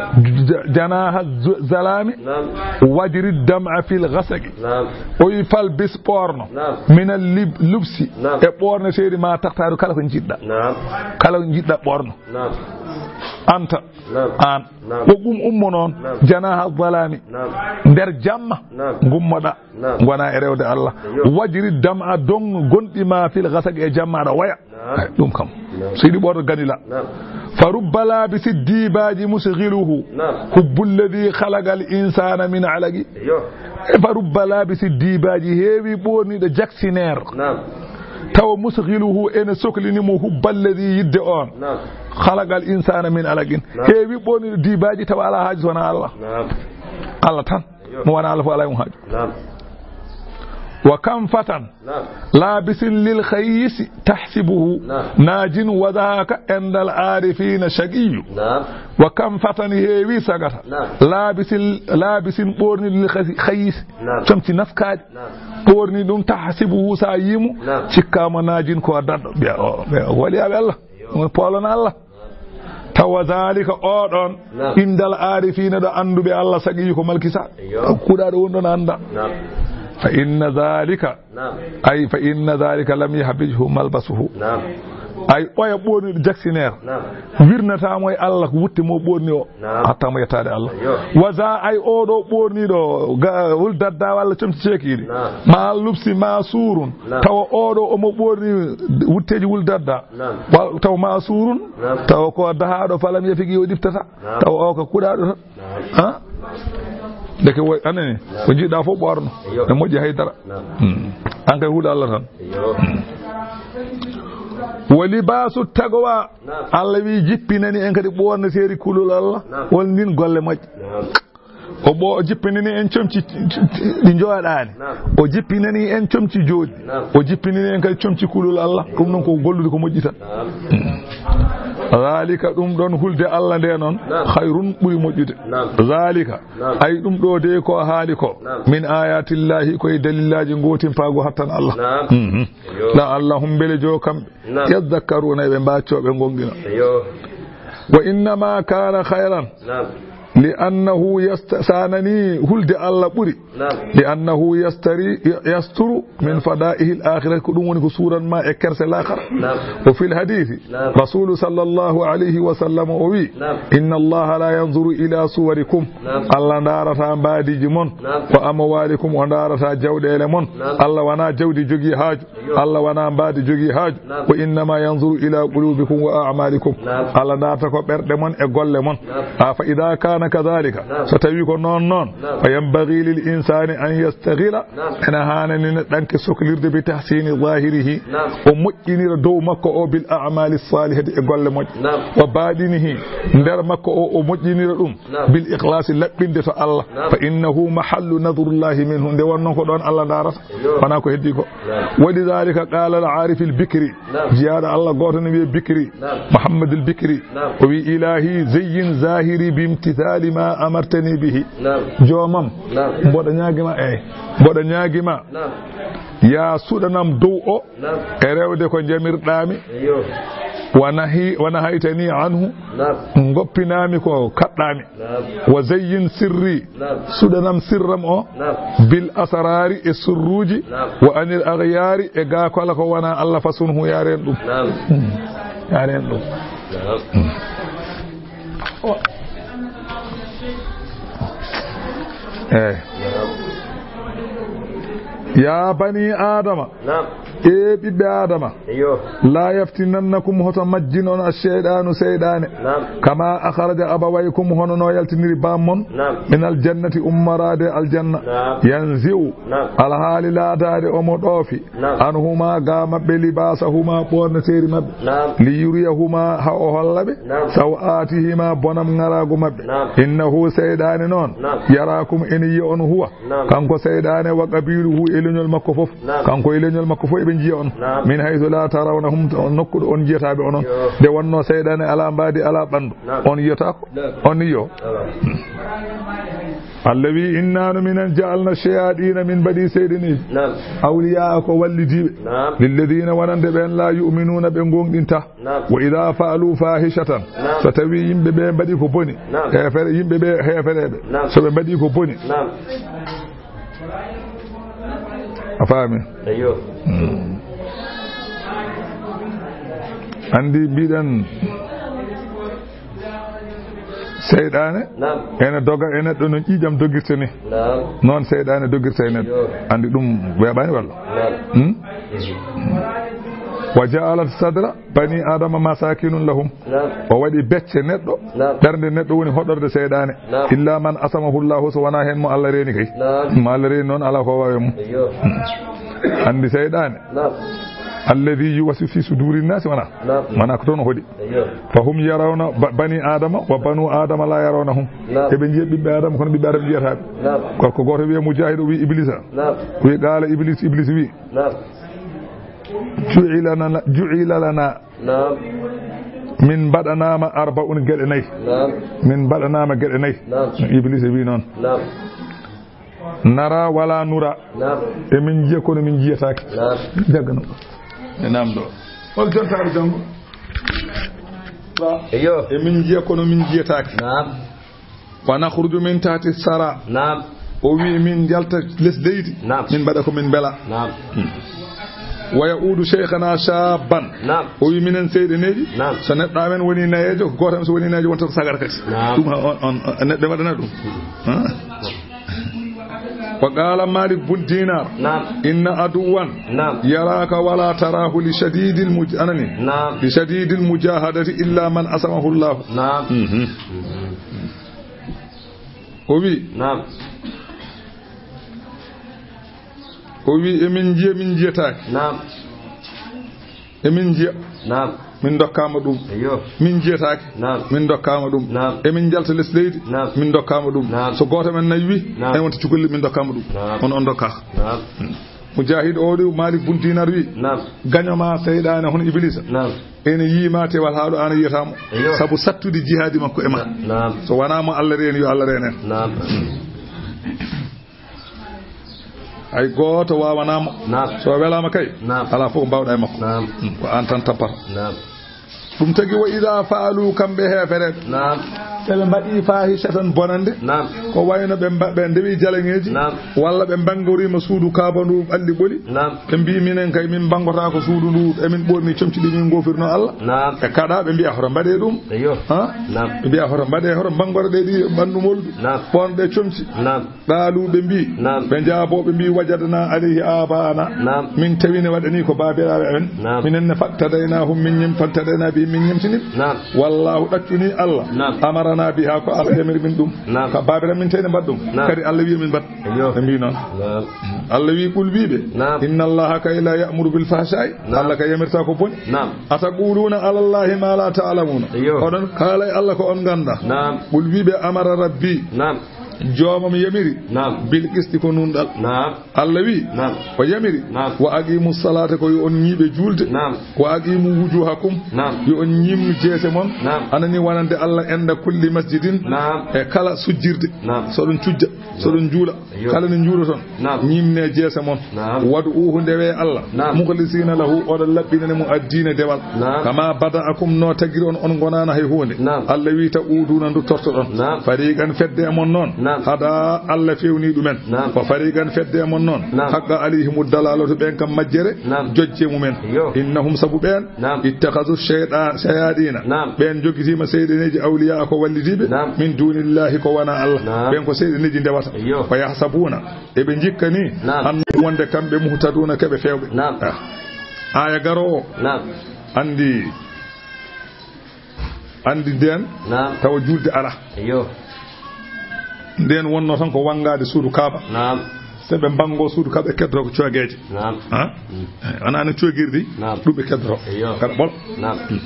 J-, janaha z-, zalami. Naam. Wajri dam'a fil ghasaqi. Naam. O wi falbis ɓoorno. Naam. Min al-lib-, lubsi. Naam. E ɓoorneteeri ma takhtaaru kala ko njiɗɗa. Naam. Kala ko njiɗɗa ɓoorno. Naam. Anta. Naam. Aan. Naam. Ko ɗum ummo noon, Naam. janaha zalami. Naam. Nder jamma, Naam. ngummoɗa, Naam. ngona e rewde Allah. Yo. Wajri dam'a dong gonɗi ma fil ghasaqi e jamma aɗa waya. Naam. Ay, ɗum kam. Naam. So yiɗi ɓorɗo ganila. Naam. Fa rubba labisi dibaji musghiluhu. Naam. Hubbu alladhi khalaqal insana min alaqi. Yo. E fa rubba labisi dibaji heewi ɓorniɗo jaksineer. Naam. Tawa musghiluhu ene soklini mo hubba alladhi yidde on. Naam. Khalaqal insana min alaqin. Naam. Heewi ɓorniɗo dibaji tawa ala haaju so wona Allah. Naam. Allah tan. Yo. Mo wona Allah fof ala e mum haaju. Naam. Wa kam fatan Naam. labisin lil khayisi tahsibuhu Naam. najin wa dhaka indal arifina shaqiyyu. Naam. Wa kam fatan heewi sagata. Naam. Labisin, labisin ɓorniɗo lil khay-, khayisi. Naam. Comci naskaaɗi. Naam. Ɓorni ɗum tahsibuhu sa yimu. Naam. Cikkama najin ko daɗɗo. Ɓiya o, ɓiya o wali aɓe Allah. Yo. Mo poolana Allah. Tawa zalika o ɗon Naam. indal arifina ɗo annduɓe Allah saqiyu ko malkisa. Yo. Kuɗaɗo won ɗon annda. Naam. Fa inna dhalika, Naam. Ay, fa inna dhalika lam yahbijhu malbasuhu. Naam. Ay, oya ɓoorniiɗo jaksineer. Naam. Wirnataamo e Allah ko wutte mo ɓoorni o. Naam. Hatta mo yettaade Allah. Yo. Wa za, ay, oɗo ɓoorniiɗo ga-, wul dadda walla comci ceekiiɗi. Naam. Ma lubsi ma surun. Naam. Tawa oɗo omo ɓoorni wutteeji wul dadda. Naam. Wa-, tawa ma surun. Naam. Tawa ko dahaaɗo falam yafigi o ɗiftata. Naam. Tawa o ko kuɗaaɗo tan. Naam. Ha? Ndeke wo-, anani, ko jiɗɗa fof ɓoorno. Yo. E moƴƴi hay dara. Naam. Hmm. An kay huɗo Allah tan. Yo. Wo libaasu taqwa. Naam. Allah wi jippinani en kadi ɓoorneteeri kulol Allah. Naam. Won ndin golle moƴƴe. Naam. O ɓo-, o jippinani en comci ɗi njooɗaani. Naam. O jippinani en comci jooɗi. Naam. O jippinani en kadi comci kulol Allah. Ɗum noon ko gollude ko moƴƴi tan. Naam. Zalika, ɗum ɗon hulde Allah nde noon, Naam. Khayrun, ɓuri moƴƴude. Naam. Zalika, Naam. Ay, ɗum ɗo de ko haali ko, Naam. Min ayatillahi, koye dalillaaji gootimpaagu hattan Allah. Naam. Mhm. Yo. La'allahum, mbele jo kamɓe, Naam. Yadhakkaruna, eɓe mbaccoo ɓe ngonɗina. Yo. Wa innama kana khayran, Naam. Li annahu yasta-, sanani hulde Allah ɓuri. Naam. Li annahu yastari, yasturu min fada'ihi al-akhirah, ko ɗum woni ko suran ma e kerse laakhara. Naam. Wa fil hadithi, Naam. Rasulu sallallahu alayhi wa sallam o wi, Naam. Inna Allaha la yanzuru ila suwarikum. Naam. Allah ndaarata mbaadiji mon. Naam. Wa amwalikum, o ndaarata jawɗeele mon. Naam. Allah wana jawdi jogii haaju. Allah wana mbaadi jogii haaju. Naam. Wa innama yanzuru ila qulubikum wa a'malikum. Naam. Allah ndaarta ko ɓerɗe mon e golle mon. Naam. A, fa idha kana kadhalika. Naam. So tawi ko noon noon. Naam. Fa yanbaghi lil insani an yastaghila. Naam. Ene haanani neɗɗanke soklirde bi tahsini zahirihi. Naam. O moƴƴinira dow makko o bil a'mali salihati e golle moƴƴe. Naam. Wa baɗinihi, nder makko o, o moƴƴinira ɗum. Naam. Bil ikhlasi, laɓɓinde to Allah. Naam. Fa innahu mahallu nadrullahi minhu. Nde wonno ko ɗon Allah ndaarata. Yo. Wona ko heddi ko. Naam. Wa lidhalika qala al arif al Bikri. Naam. Jiyaaɗo Allah gooto ne wiye Bikri. Naam. Muhammad al Bikri. Naam. O wi, ilahi zayyin zahiri bi imtithali ma amartani bihi. Naam. Joomam. Naam. Mboɗo ñaagima, eyi. Mboɗo ñaagima. Naam. Ya suɗanam dow o. Naam. E rewde ko jamirɗaami. Yo. Wa nahi-, wa nahaytani anhu. Naam. Ngoppinaami ko kaɗɗaami. Naam. Wa zayyin sirri. Naam. Suɗanam sirram o. Naam. Bil asrari, e sirruuji. Naam. Wa anil aghyari, e gaa kala ko wona Allah fasunhu, yaren ɗum. Naam. Hmm. Yaren ɗum. Naam. Eyi. Ya bani Adama. Naam. E ɓiɓɓe Adama. Yo. La yaftinannakum, hoto majjin on ash-shaytanu, seyɗane. Naam. Kama akhraja abawaykum, hono no yaltiniri bammon. Naam. Min al-jannati, ummoraade aljanna. Naam. Yanzi'u. Naam. Alhaali laataade omo ɗoofi. Naam. Anhuma, ga maɓɓe, libasahuma, ɓoorneteeri maɓɓe. Naam. Li yuriyahuma, ha o holla ɓe. Naam. Sawatihima, bonam ŋaraagu maɓɓe. Naam. Innahu, seyɗane noon. Naam. Yarakum, ene yiya on huwa. Naam. Kanko seyɗane, wa qabiluhu, e leñol makko fof. Naam. Kanko e leñol makko fof eɓe njiya on. Naam. Min haythu la tarawnahum, to nokkuɗo on njiyataaɓe onon. Yo. Nde wonno seyɗane ala mbaadi, ala ɓandu. Naam. On yiyataako? Naam. On ni yo. Ala. Allah wi, inna no minen ja'alna shayaɗina, min mbaɗi seyɗaneeji. Naam. Awliya ko wallidiiɓe. Naam. Lilladina wonande ɓen la yu'minuna ɓe gonɗinta. Naam. Wa idha fa'alu fahishatan. Naam. So tawi yimɓe ɓe mbaɗi ko boni. Naam. Heefere, yimɓe ɓe heefereɓe. Naam. So ɓe mbaɗi ko boni. Naam. A faami? Eyo. Hmm. Andi mbiɗen seyɗane. Naam. Ene doga e neɗɗo no ƴiƴam dogirta ni. Naam. Noon seyɗane dogirta e neɗɗo. Yo. Andi ɗum weeɓani walla? Naam. Hmm? Wa ja'alat sadra bani adama masakinun lahum. Naam. O waɗi becce neɗɗo. Naam. Ɓernde neɗɗo woni hoɗorde seyɗane. Naam. Illa man asamahu Allahu, so wona heen mo Allah reeni kay. Naam. Mo Allah reeni noon, ala ko waawi mo. Eyo. Andi seyɗane. Naam. Alladhi yuwaswisu fi suduri nnasi, wona? Naam. Wona ko toon o hoɗi. Eyo. Fa hum yarawna ba-, bani adama wa banu adama la yarawnahum. Naam. Eɓe njiya ɓiɓɓe adama, kono ɓiɓɓe adama njiyata ɓe. Naam. Gorko gooto wiye Mujahid, o wi Iblisa. Naam. Wi qala Iblis, Iblis wi. Naam. Ju'ila lana, ju'ila lana. Naam. Min mbaɗanaama arba'un, geɗe nayi. Naam. Min mbaɗanaama geɗe nayi. Naam. Iblis wi noon. Naam. Nara wala nura. Naam. Emin njiya kono min njiyataake. Naam. Jaggano. E naam ɗo. Hol jontaare janngo? Eyo. Emin njiya kono min njiyataake. Naam. Wa nakhruju min tahti sara. Naam. O wi min njalta les leydi. Naam. Min mbaɗa ko min mbela. Naam. Hmm. Wa ya'udu shaykhana shaban. Naam. O wi minen seyɗeneeji. Naam. So neɗɗo amen woni nayeejo, ko gooto amen so woni nayeejo, wonta ko sagara kadi. Naam. Ɗum ha on, on, on, neɗɗo waɗana ɗum. Hmm. Ha? Wa qala Malik bun Dinar. Naam. Inna aduwan. Naam. Yaraka wala tarahu li shadidil muj-, anani. Naam. Li shadidil mujahadati illa man asamahu Allah. Naam. Mhm. Mhm. O wi. Naam. O wi, emin njiya, min njiyataake. Naam. Emin njiya. Naam. Min ndokkaama ɗum. Eyyo. Min njiyataake. Naam. Min ndokkaama ɗum. Naam. Emin njalta les leydi. Naam. Min ndokkaama ɗum. Naam. So gooto men nayi wi, naam, en wonta cukalel, min ndokkaama ɗum. Naam. On, on ndokkaaka. Naam. Mujahid o ɗo, Malik bun Dinar wi. Naam. Gaño ma seyɗaane hono Iblisa. Naam. Ene yiima tewal haa ɗo ana yiyata mo. Eyyo. Sabu sattude jihaadi makko e ma. Naam. So wonaa mo Allah reeni, yo Allah reen en. Naam. Hay gooto waawanaa mo. Naam. So welaama kay, naam, alaa fof ko mbaawɗaa e makko. Naam. Hmm, ko aan tan tampata. Naam. Ɗum tagi, wa idaa fa'alu, kamɓe heefereɓe. Naam. Ɓe ɓe mbaɗi fahishatan bonande. Naam. Ko wayno ɓe mba-, ɓe ndewi jalaŋeeji. Naam. Walla ɓe mbanngoriima suudu Kaaba ndu ɓalli ɓoli. Naam. Ɓe mbii, minen kay min mbanngotaako suudu ndu, emin ɓoorni comci ɗi min ngoofirno Allah. Naam. Ɓe kaɗa, ɓe mbiya hoto mbaɗe ɗum. Eyyo. Ha? Naam. Ɓe mbiya hoto mbaɗe, hoto mbanngore ɗe ɗi ɓanndu moldu. Naam. Ɓoorno ɗe comci. Naam. Qaalu, ɓe mbii, naam, ɓe njaabo, ɓe mbii, wajadna alayhi abaana. Naam. Min tawi ne waɗani ko baabiraaɓe amen. Naam. Minen ne fattadaynahum, min ñem-, fattadaynaa bihim, min ñemtini. Naam. Wallaahu ɗaccuni Allah. Naam. Amarana biha, ko Allah yamiri min ɗum. Naam. Ka baabiraaɓe min tawi ne mbaɗ ɗum. Naam. Kadi Allah wi min mbaɗ. Eyyo. Ɓe mbii noon. Naam. Allah wi, qul, wi ɓe. Naam. Inna Allaha kay la ya'muru bil fahsha'i. Naam. Allah kay yamirta ko boni. Naam. Ataquluna ala Allahi ma la ta'lamuna. Eyyo. Oɗon kaala e Allah ko on ngannda. Naam. Qul, wi ɓe, amara rabbi. Naam. Joomam yamiri. Naam. Bil qisti, ko nunɗal. Naam. Allah wi, naam, o yamiri. Naam. Wa aqimu salata, ko yo on ñiiɓe juulde. Naam. Wa aqimu wujuhakum. Naam. Yo on ñiimnu jeese mon. Naam. Anani wonande Allah inda kulli masjidin. Naam. E kala sujjirde. Naam. So ɗon cujja, so ɗon juula. Eyyo. Kala no njuuloton. Naam. Ñiimne jeese mon. Naam. Wad'uuhu, ndewe Allah. Naam. Mukhlisina lahu, oɗon laɓɓinani mo addiina dewal. Naam. Kama bada'akum, no tagiri on, on ngonaana hay huunde. Naam. Allah wi, ta'uuduna, nduttortoɗon. Naam. Fariqan, fedde e mon noon. Naam. Hada, Allah fewni ɗumen. Naam. Wa fariqan, fedde e mon noon. Naam. Haqqa alayhimu dalalatu, ɓen kam majjere, naam, jojje mumen. Eyyo. Innahum, sabu ɓen, naam, ittakhadhu shayta-, shayaɗina. Naam. Ɓen jogitiima seyɗeneeji awliya ko wallidiiɓe. Naam. Min dunillahi, ko wona Allah. Naam. Ɓen ko seyɗeneeji ndewata. Eyyo. Wa yahsabuna, eɓe njikka ni, naam, annahum, wonde kamɓe muhtaduna, keɓe fewɓe. Naam. Ah. Aya garoowo. Naam. Andi, andi nden, naam, tawa juulde ala. Eyyo. Nden wonno tan ko wanngaade suudu Kaaba. Naam. So ɓe mbanngo suudu Kaaba, ɓe keddoro ko coogeeje. Naam. Ha? Mm. Eh, wonaa no coogirdi, naam, ɗum ɓe keddoro. Eyyo. Kala ɓol. Naam. Mm.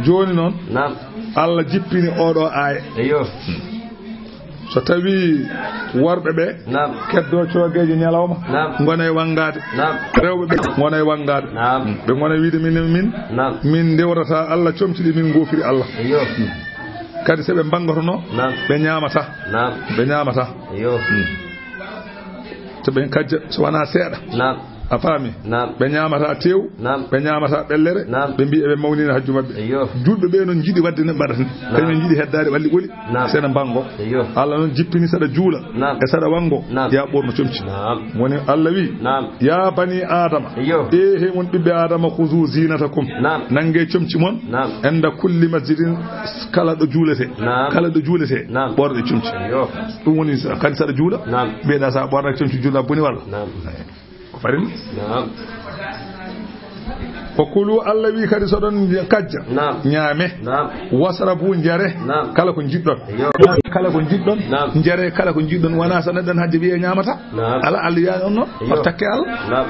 Jooni noon, naam, Allah jippini oɗo aaya. Eyyo. So tawi worɓe ɓe, naam, keddo coogeeje ñalawma, naam, ngona e wanngaade. Naam. Rewɓe ɓe ngona e wanngaade. Naam. Ɓe ngona wiide min, min, naam, min ndewrata Allah comci ɗi min ngoofiri Allah. Eyyo. Kadi so ɓe mbanngotono, naam, ɓe ñaamata. Naam. Ɓe ñaamata. Eyyo. Hmm. So ɓen kajja, so wonaa seeɗa. Naam. A faami? Naam. Ɓe ñaamata teew, naam, ɓe ñaamata ɓellere, naam, ɓe mbii eɓe mawnina hajju maɓɓe. Eyyo. Julɓe ɓe noon njiɗi waɗde ne mbaɗata ni. Naam. Kañum en njiɗi heddaade ɓalli ɓoli. Naam. Sena mbanngo. Eyyo. Allah noon jippini saɗa juula. Naam. E saɗa wanngo. Naam. Ya ɓoorno comci. Naam. Woni Allah wi, naam, ya bani Adama. Eyyo. E hey mon ɓiɓɓe Adama, khuzu zinatakum. Naam. Nannge comci mon. Naam. Inda kulli masjidin, kala ɗo juulete. Naam. Kala ɗo juulete. Naam. Ɓoorɗe comci. Eyyo. Ɗum woni sa-, kadi saɗa juula. Naam. Mbiyeɗa sa ɓoorna comci juula boni walla? Naam. Ko farilla. Naam. Wa kulu, Allah wi kadi, so ɗon kajja. Naam. Ñaame. Naam. Wasrabu, njare. Naam. Kala ko njiɗɗon. Eyyo. Kala ko njiɗɗon. Naam. Njare kala ko njiɗɗon. Wona so neɗɗon hajja wiye ñaamata. Naam. Ala, Allah wiyaani on noon. Eyyo. Hoto takke Allah. Naam.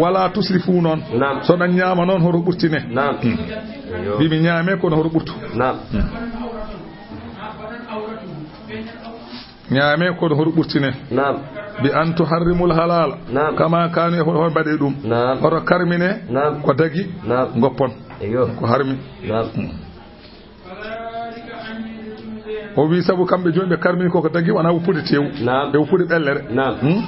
Wala tusrifu noon. Naam. So ɗon ñaama noon, hoto ɓurtine. Naam. Hmm. Eyyo. Mbi mi ñaame, kono hoto ɓurtu. Naam. Hmm. Ñaame, kono hoto ɓurtine. Naam. Bi an tuharrimul halala. Naam. Kama kanu, e hoto mbaɗe ɗum. Naam. Hoto karmine. Naam. Ko dagi. Naam. Ngoppon. Eyyo. Ko harmi. Naam. Hmm. O wi sabu kamɓe jooni ɓe karmi koko dagi, wona woppude tew. Naam. E woppude ɓellere. Naam. Hmm?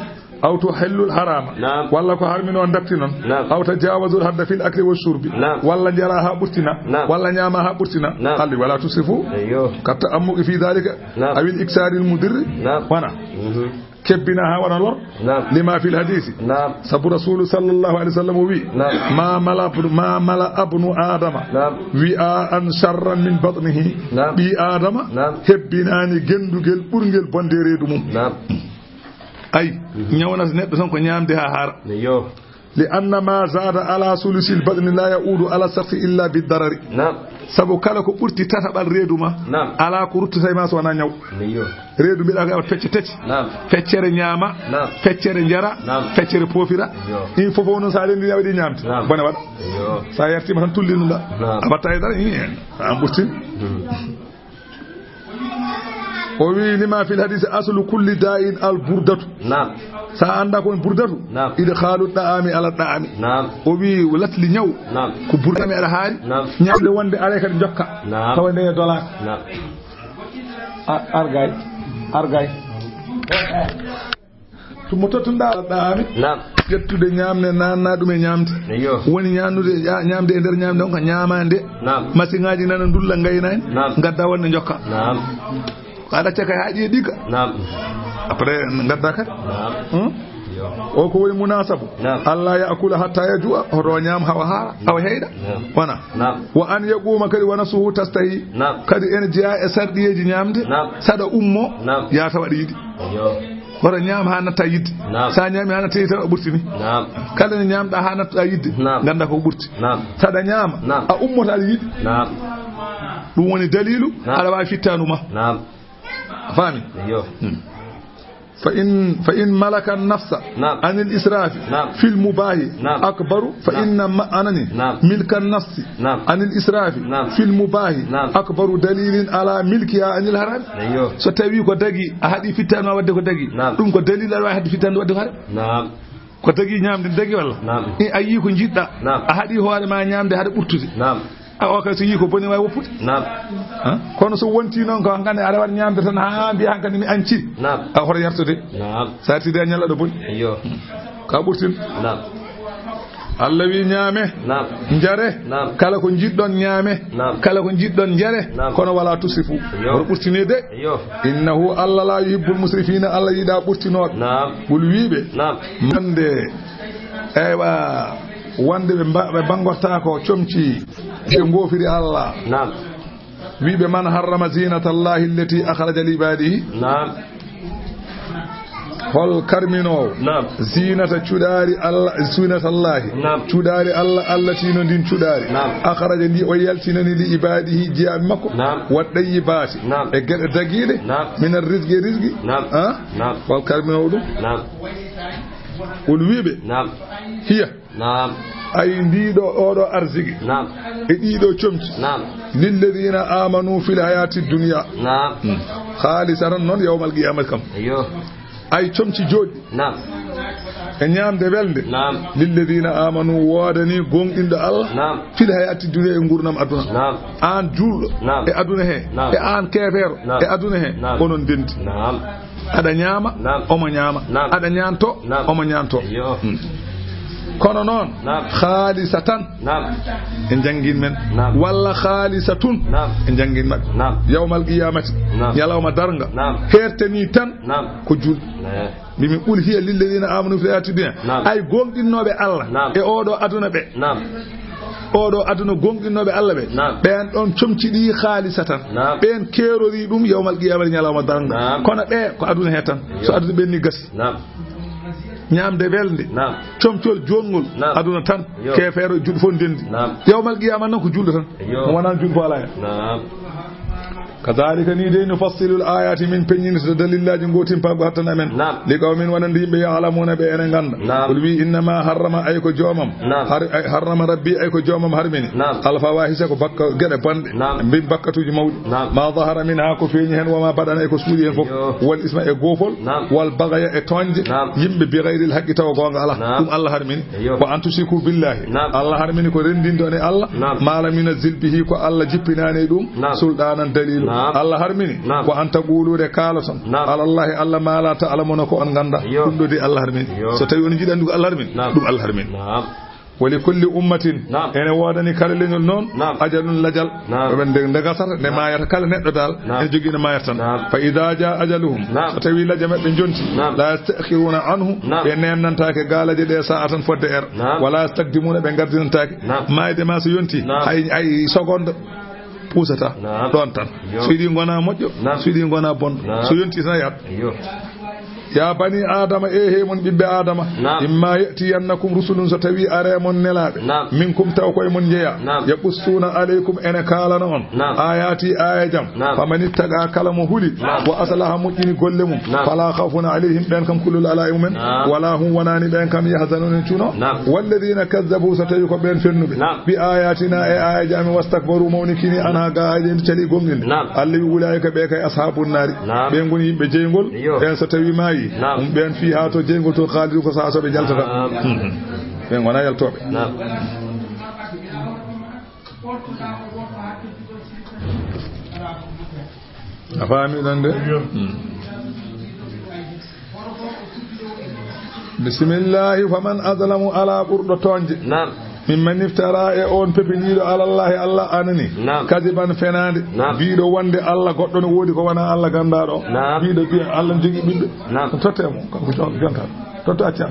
أو تحلوا الحرام. نعم. Walla ko harmi noon datti noon. نعم. أو تجاوزوا الحد في الأكل والشرب. نعم. Walla njara haa ɓurtina. نعم. Walla ñaama haa ɓurtina. نعم. Halli ولا تسرفوا. Eyyo. كالتعمق في ذلك. نعم. أو الإكثار المضر. نعم. Wona. Mhm. Kebbina haa wona lor. نعم. لما في الحديث. نعم. Sabu Rasuulu sallallahu alayhi wa sallam o wi. نعم. ما ملأ ابن، ما ملأ ابن آدم. نعم. وعاء شرا من بطنه. نعم. Ɓii Aadama. نعم. Hebbinaani genndugel ɓurngel bonde reedu mum. نعم. Ay, mhm, ñawnata neɗɗo tan ko ñaamde haa haara. Eyyo. لأن ما زاد على ثلث البطن لا يعود على الشخص إلا بالضرر. Naam. Sabu kala ko ɓurti tataɓal reedu ma, naam, alaa ko ruttata e ma so wonaa ñaw. Eyyo. Reedu mbiɗa ko pecce tati. Naam. Feccere ñaama, naam, feccere njara, naam, feccere poofira. Eyyo. Ɗin fof noon so a renndini a waɗi ñaamde, naam, bone waɗa. Eyyo. So a yartiima tan tullinoɗaa. Naam. A waɗta e dara, ii, a ɓurtin. Hmm. O wi, لما في الحديث أصل كل داء البردة. Naam. So a anndaa ko woni burdatu? Naam. إدخال الطعام على الطعام. Naam. O wi, latli ñaw. Naam. Ko burdatu mi aɗa haari. Naam. Ñaamde wonde aray kadi jokka. Naam. Tawa nde dolaaka. Naam. A-, argay. Argay. Tuma tottunɗaa ɗaami. Naam. Ƴettude ñaamde, naanna ɗum e ñaamde. Eyyo. Woni ñaannude, ña-, ñaamde e nder ñaamde on ko ñaamaande. Naam. Masiŋaaji nana ndulla ngaynaani. Naam. Ngadda wonde njokka. Naam. Aɗa acca kay haa ƴiye ɗigga. Naam. Après ngadda kadi. Naam. Hmm? Eyyo. O ko woni munaasabu. Naam. ألا يأكل حتى يجوع, hoto o ñaam hawa haara, hawa heyɗa. Naam. Wona. Naam. وأن يقوم kadi ونفسه تشتهي. Naam. Kadi ene jeyaa e sarɗiyeeji ñaamde. Naam. Saɗa ummo, naam, yaa tawa aɗa yiɗi. Eyyo. Hoto ñaam haa natta yiɗde. Naam. So a ñaami haa natta yiɗde, tawa a ɓurtini. Naam. Kala nde ñaamɗaa haa natta yiɗde, naam, ngannda ko ɓurti. Naam. Saɗa ñaama, naam, a ummoto aɗa yiɗi. Naam. Ɗum woni daliilu, naam, aɗa waawi fittaandu ma. Naam. A faami? Eyyo. Hmm. فإن، فإن ملك النفس، نعم، عن الإسراف، نعم، في المباح، نعم، أكبر، نعم، فإن ما-، أنني، نعم، ملك النفس، نعم، عن الإسراف، نعم، في المباح، نعم، أكبر دليل على ملكها عن الحرام. Eyyo. So tawi ko dagi, a haɗi fittaandu ma waɗde ko dagi, naam, ɗum ko dalil aɗa waawi haɗde fittaandu waɗde ko haram. Naam. Ko dagi ñaamde dagi walla? Naam. E a yii ko njiɗɗa. Naam. A haɗi hoore ma ñaamde haɗa ɓurtude. Naam. A o kay so yii ko boni waawi woppude. Naam. Ha? Kono so wonti noon ko hankadi aɗa waɗa ñaamde tan haa mbiya hankadi mi anciri. Naam. A hoto yartude. Naam. So a yartidi a ñalla ɗo boni. Eyyo. Ka ɓurtin. Naam. Allah wi ñaame. Naam. Njare. Naam. Kala ko njiɗɗon ñaame. Naam. Kala ko njiɗɗon njare. Naam. Kono wala tusrifu. Eyyo. Hoto ɓurtine de. Eyyo. Innahu Allah la yuhibbul musrifina, Allah yiɗa ɓurtinooɓe. Naam. Ɓul wiiɓe. Naam. Mande. Eywa, wonde ɓe mba-, ɓe mbangortaako comci ɓe ngoofiri Allah. Naam. Wiiɓe, man harrama zinata Allahi allati akhraja li ibadihi? Naam. Hol karminoowo? Naam. Zinata cuɗaari Allah, zinata Allahi. Naam. Cuɗaari Allah, allati no ndin cuɗaari. Naam. Akhraja ndi o yaltinani li ibadihi jiyaaɓe makko. Naam. Wa tayyibati. Naam. E geɗe dagiiɗe. Naam. Min ar-rizqi, rizqi. Naam. Ha? Naam. Hol karminoowo ɗum? Naam. Ɓul wiiɓe. Naam. Hiya. Naam. Ay ndiiɗo, oɗo arziki. Naam. E ɗiɗo comci. Naam. Lilladina amanu fil hayati dunya. Naam. Hmm. Khalisatan noon yawmal qiyamati kam. Eyyo. Ay comci joɗɗi. Naam. E ñaamde welde. Naam. Lilladina amanu woodani gonɗinɗo Allah. Naam. Fil hayati dunya e ngurnam aduna. Naam. Aan juulɗo. Naam. E aduna he. Naam. E aan keefeero. Naam. E aduna he. Naam. Onon ndendi. Naam. Aɗa ñaama, naam, omo ñaama. Naam. Aɗa ñaanto, naam, omo ñaanto. Eyyo. Hmm. Kono noon, naam, khalisatan, naam, e njangin men. Naam. Walla khalisatun, naam, e njangin maɓɓe. Naam. Yawmal qiyamati, naam, ñalawma darnga. Naam. Hertani tan, naam, ko juul. Eh. Mbimi, qul hiya lilladina amanu fil hayati dunya. Naam. Ay gonɗinnoɓe Allah, naam, e oɗo aduna ɓe. Naam. Oɗo aduna gonɗinnoɓe Allah ɓe. Naam. Ɓen ɗon comci ɗi khalisatan. Naam. Ɓen keerori ɗum yawmal qiyamati ñalawma darnga. Naam. Kono ɓe ko aduna he tan. Yo. So aduna ɓenni gasi. Naam. Ñaamde welde. Naam. Comcol jongol. Naam. Aduna tan. Yo. Keefeero juɗɗo fof ndendi. Naam. Yawmal qiyama noon ko juulɗo tan. Yo. Mo wonaa juulɗo fof alaa hen. Naam. Kadhalika ni de nufassilu al ayati min peññinirta dalillaaji ngootin paago hattan amen. Naam. Li qawmin wonande yimɓe ya'lamuna ɓe ene ngannda. Naam. Qul wi innama harrama ay ko joomam. Naam. Har-, ay harrama rabbi ay ko joomam harmini. Naam. Al fawahisa ko bakka geɗe bonɗe. Naam. Mbin bakkatuuji mawɗi. Naam. Ma zahara minha ko feeñi hen wa ma baɗana e ko suuɗi hen fof. Yo. Wal isma e goofol. Naam. Wal bagaya e tooñde. Naam. Yimɓe bi ghayril haqqi tawa goonga alaa. Naam. Ɗum Allah harmini. Yo. Wa an tushriku billahi. Naam. Allah harmini ko renndinde on e Allah. Naam. Ma lam yunazzil bihi ko Allah jippinaani e ɗum. Naam. Sulɗaanan daliilu. Naam. Allah harmini. Naam. Wa an taqulu, de kaaloton. Naam. Ala Allahi, Allah, ma la ta'lamuna, ko on nganndaa. Yo. Ɗum ɗo de Allah harmini. Yo. So tawi on njiɗi anndude ko Allah harmini, naam, ɗum Allah harmini. Naam. Wa li kulli ummatin, naam, ene woodani kala leñol noon, naam, ajalun, lajal. Naam. Ɓe nde, nde gasata, nde, naam, maayata, kala neɗɗo dal, naam, ene jogii nde maayata tan. Naam. Fa iza jaa ajaluhum, naam, so tawi lajal maɓɓe jonti, naam, la yasta'khiruna anhu, naam, ɓe neemnantaake gaalaje ɗe sa'atan fodde er, naam, wala yastaqdimuna, ɓe ngardinantaake. Naam. Maayde ma so yonti, naam, hay, hay seconde puusata. Naam. Ɗoon tan. Yo. So yiɗi ngona moƴƴo, naam, so yiɗi ngona bonɗo. Naam. So yonti tan yahat. Yo. Ya bani Adama, e he mon ɓiɓɓe Adama. Naam. Imma ya'tiyannakum rusulun, so tawi are mon nelaaɓe. Naam. Minkum, taw koye mon njeya. Naam. Yaqussuna alaykum, ene kaalana on. Naam. Ayati, ayajam. Naam. Faman ittaqa, kala mo huli. Naam. Wa aslaha, moƴƴini golle mum. Naam. Fala khawfun alayhim, ɓen kam kulol ala e mumen. Naam. Wala hum, wonani ɓen kam, yahzanuna, cuno. Naam. Walladhina kazzabu, so tawi ko ɓen fennuɓe. Naam. Bi ayatina, e ayaji amen, wastakbaru, mawnikini, anha, ga aaji en cali gomɗinde. Naam. Allah wi, ulaika, ɓe kay, ashabun nari. Naam. Ɓe ngoni yimɓe jeyngol. Iyo. Ɓen so tawi maayi, naam, ɗum ɓen fiha to jeyngol to, khalidu, ko saha so ɓe jaltata. Naam. Mhm. Ɓen ngona yaltoɓe. Naam. A faami ɗon de? Hmm. Bisimillahi, faman azlamu, alaa ɓurɗo tooñde. Naam. Mimman iftara, e on pepiniiɗo, alallahi, Allah anani. Naam. Kadiban, fenaande. Naam. Biiɗo wonde Allah goɗɗo no woodi ko wona Allah gandaaɗo. Naam. Biiɗo biya Allah jogii ɓiɓɓe. Naam. Totte mo, kanko jon-, jonta. Totto acca.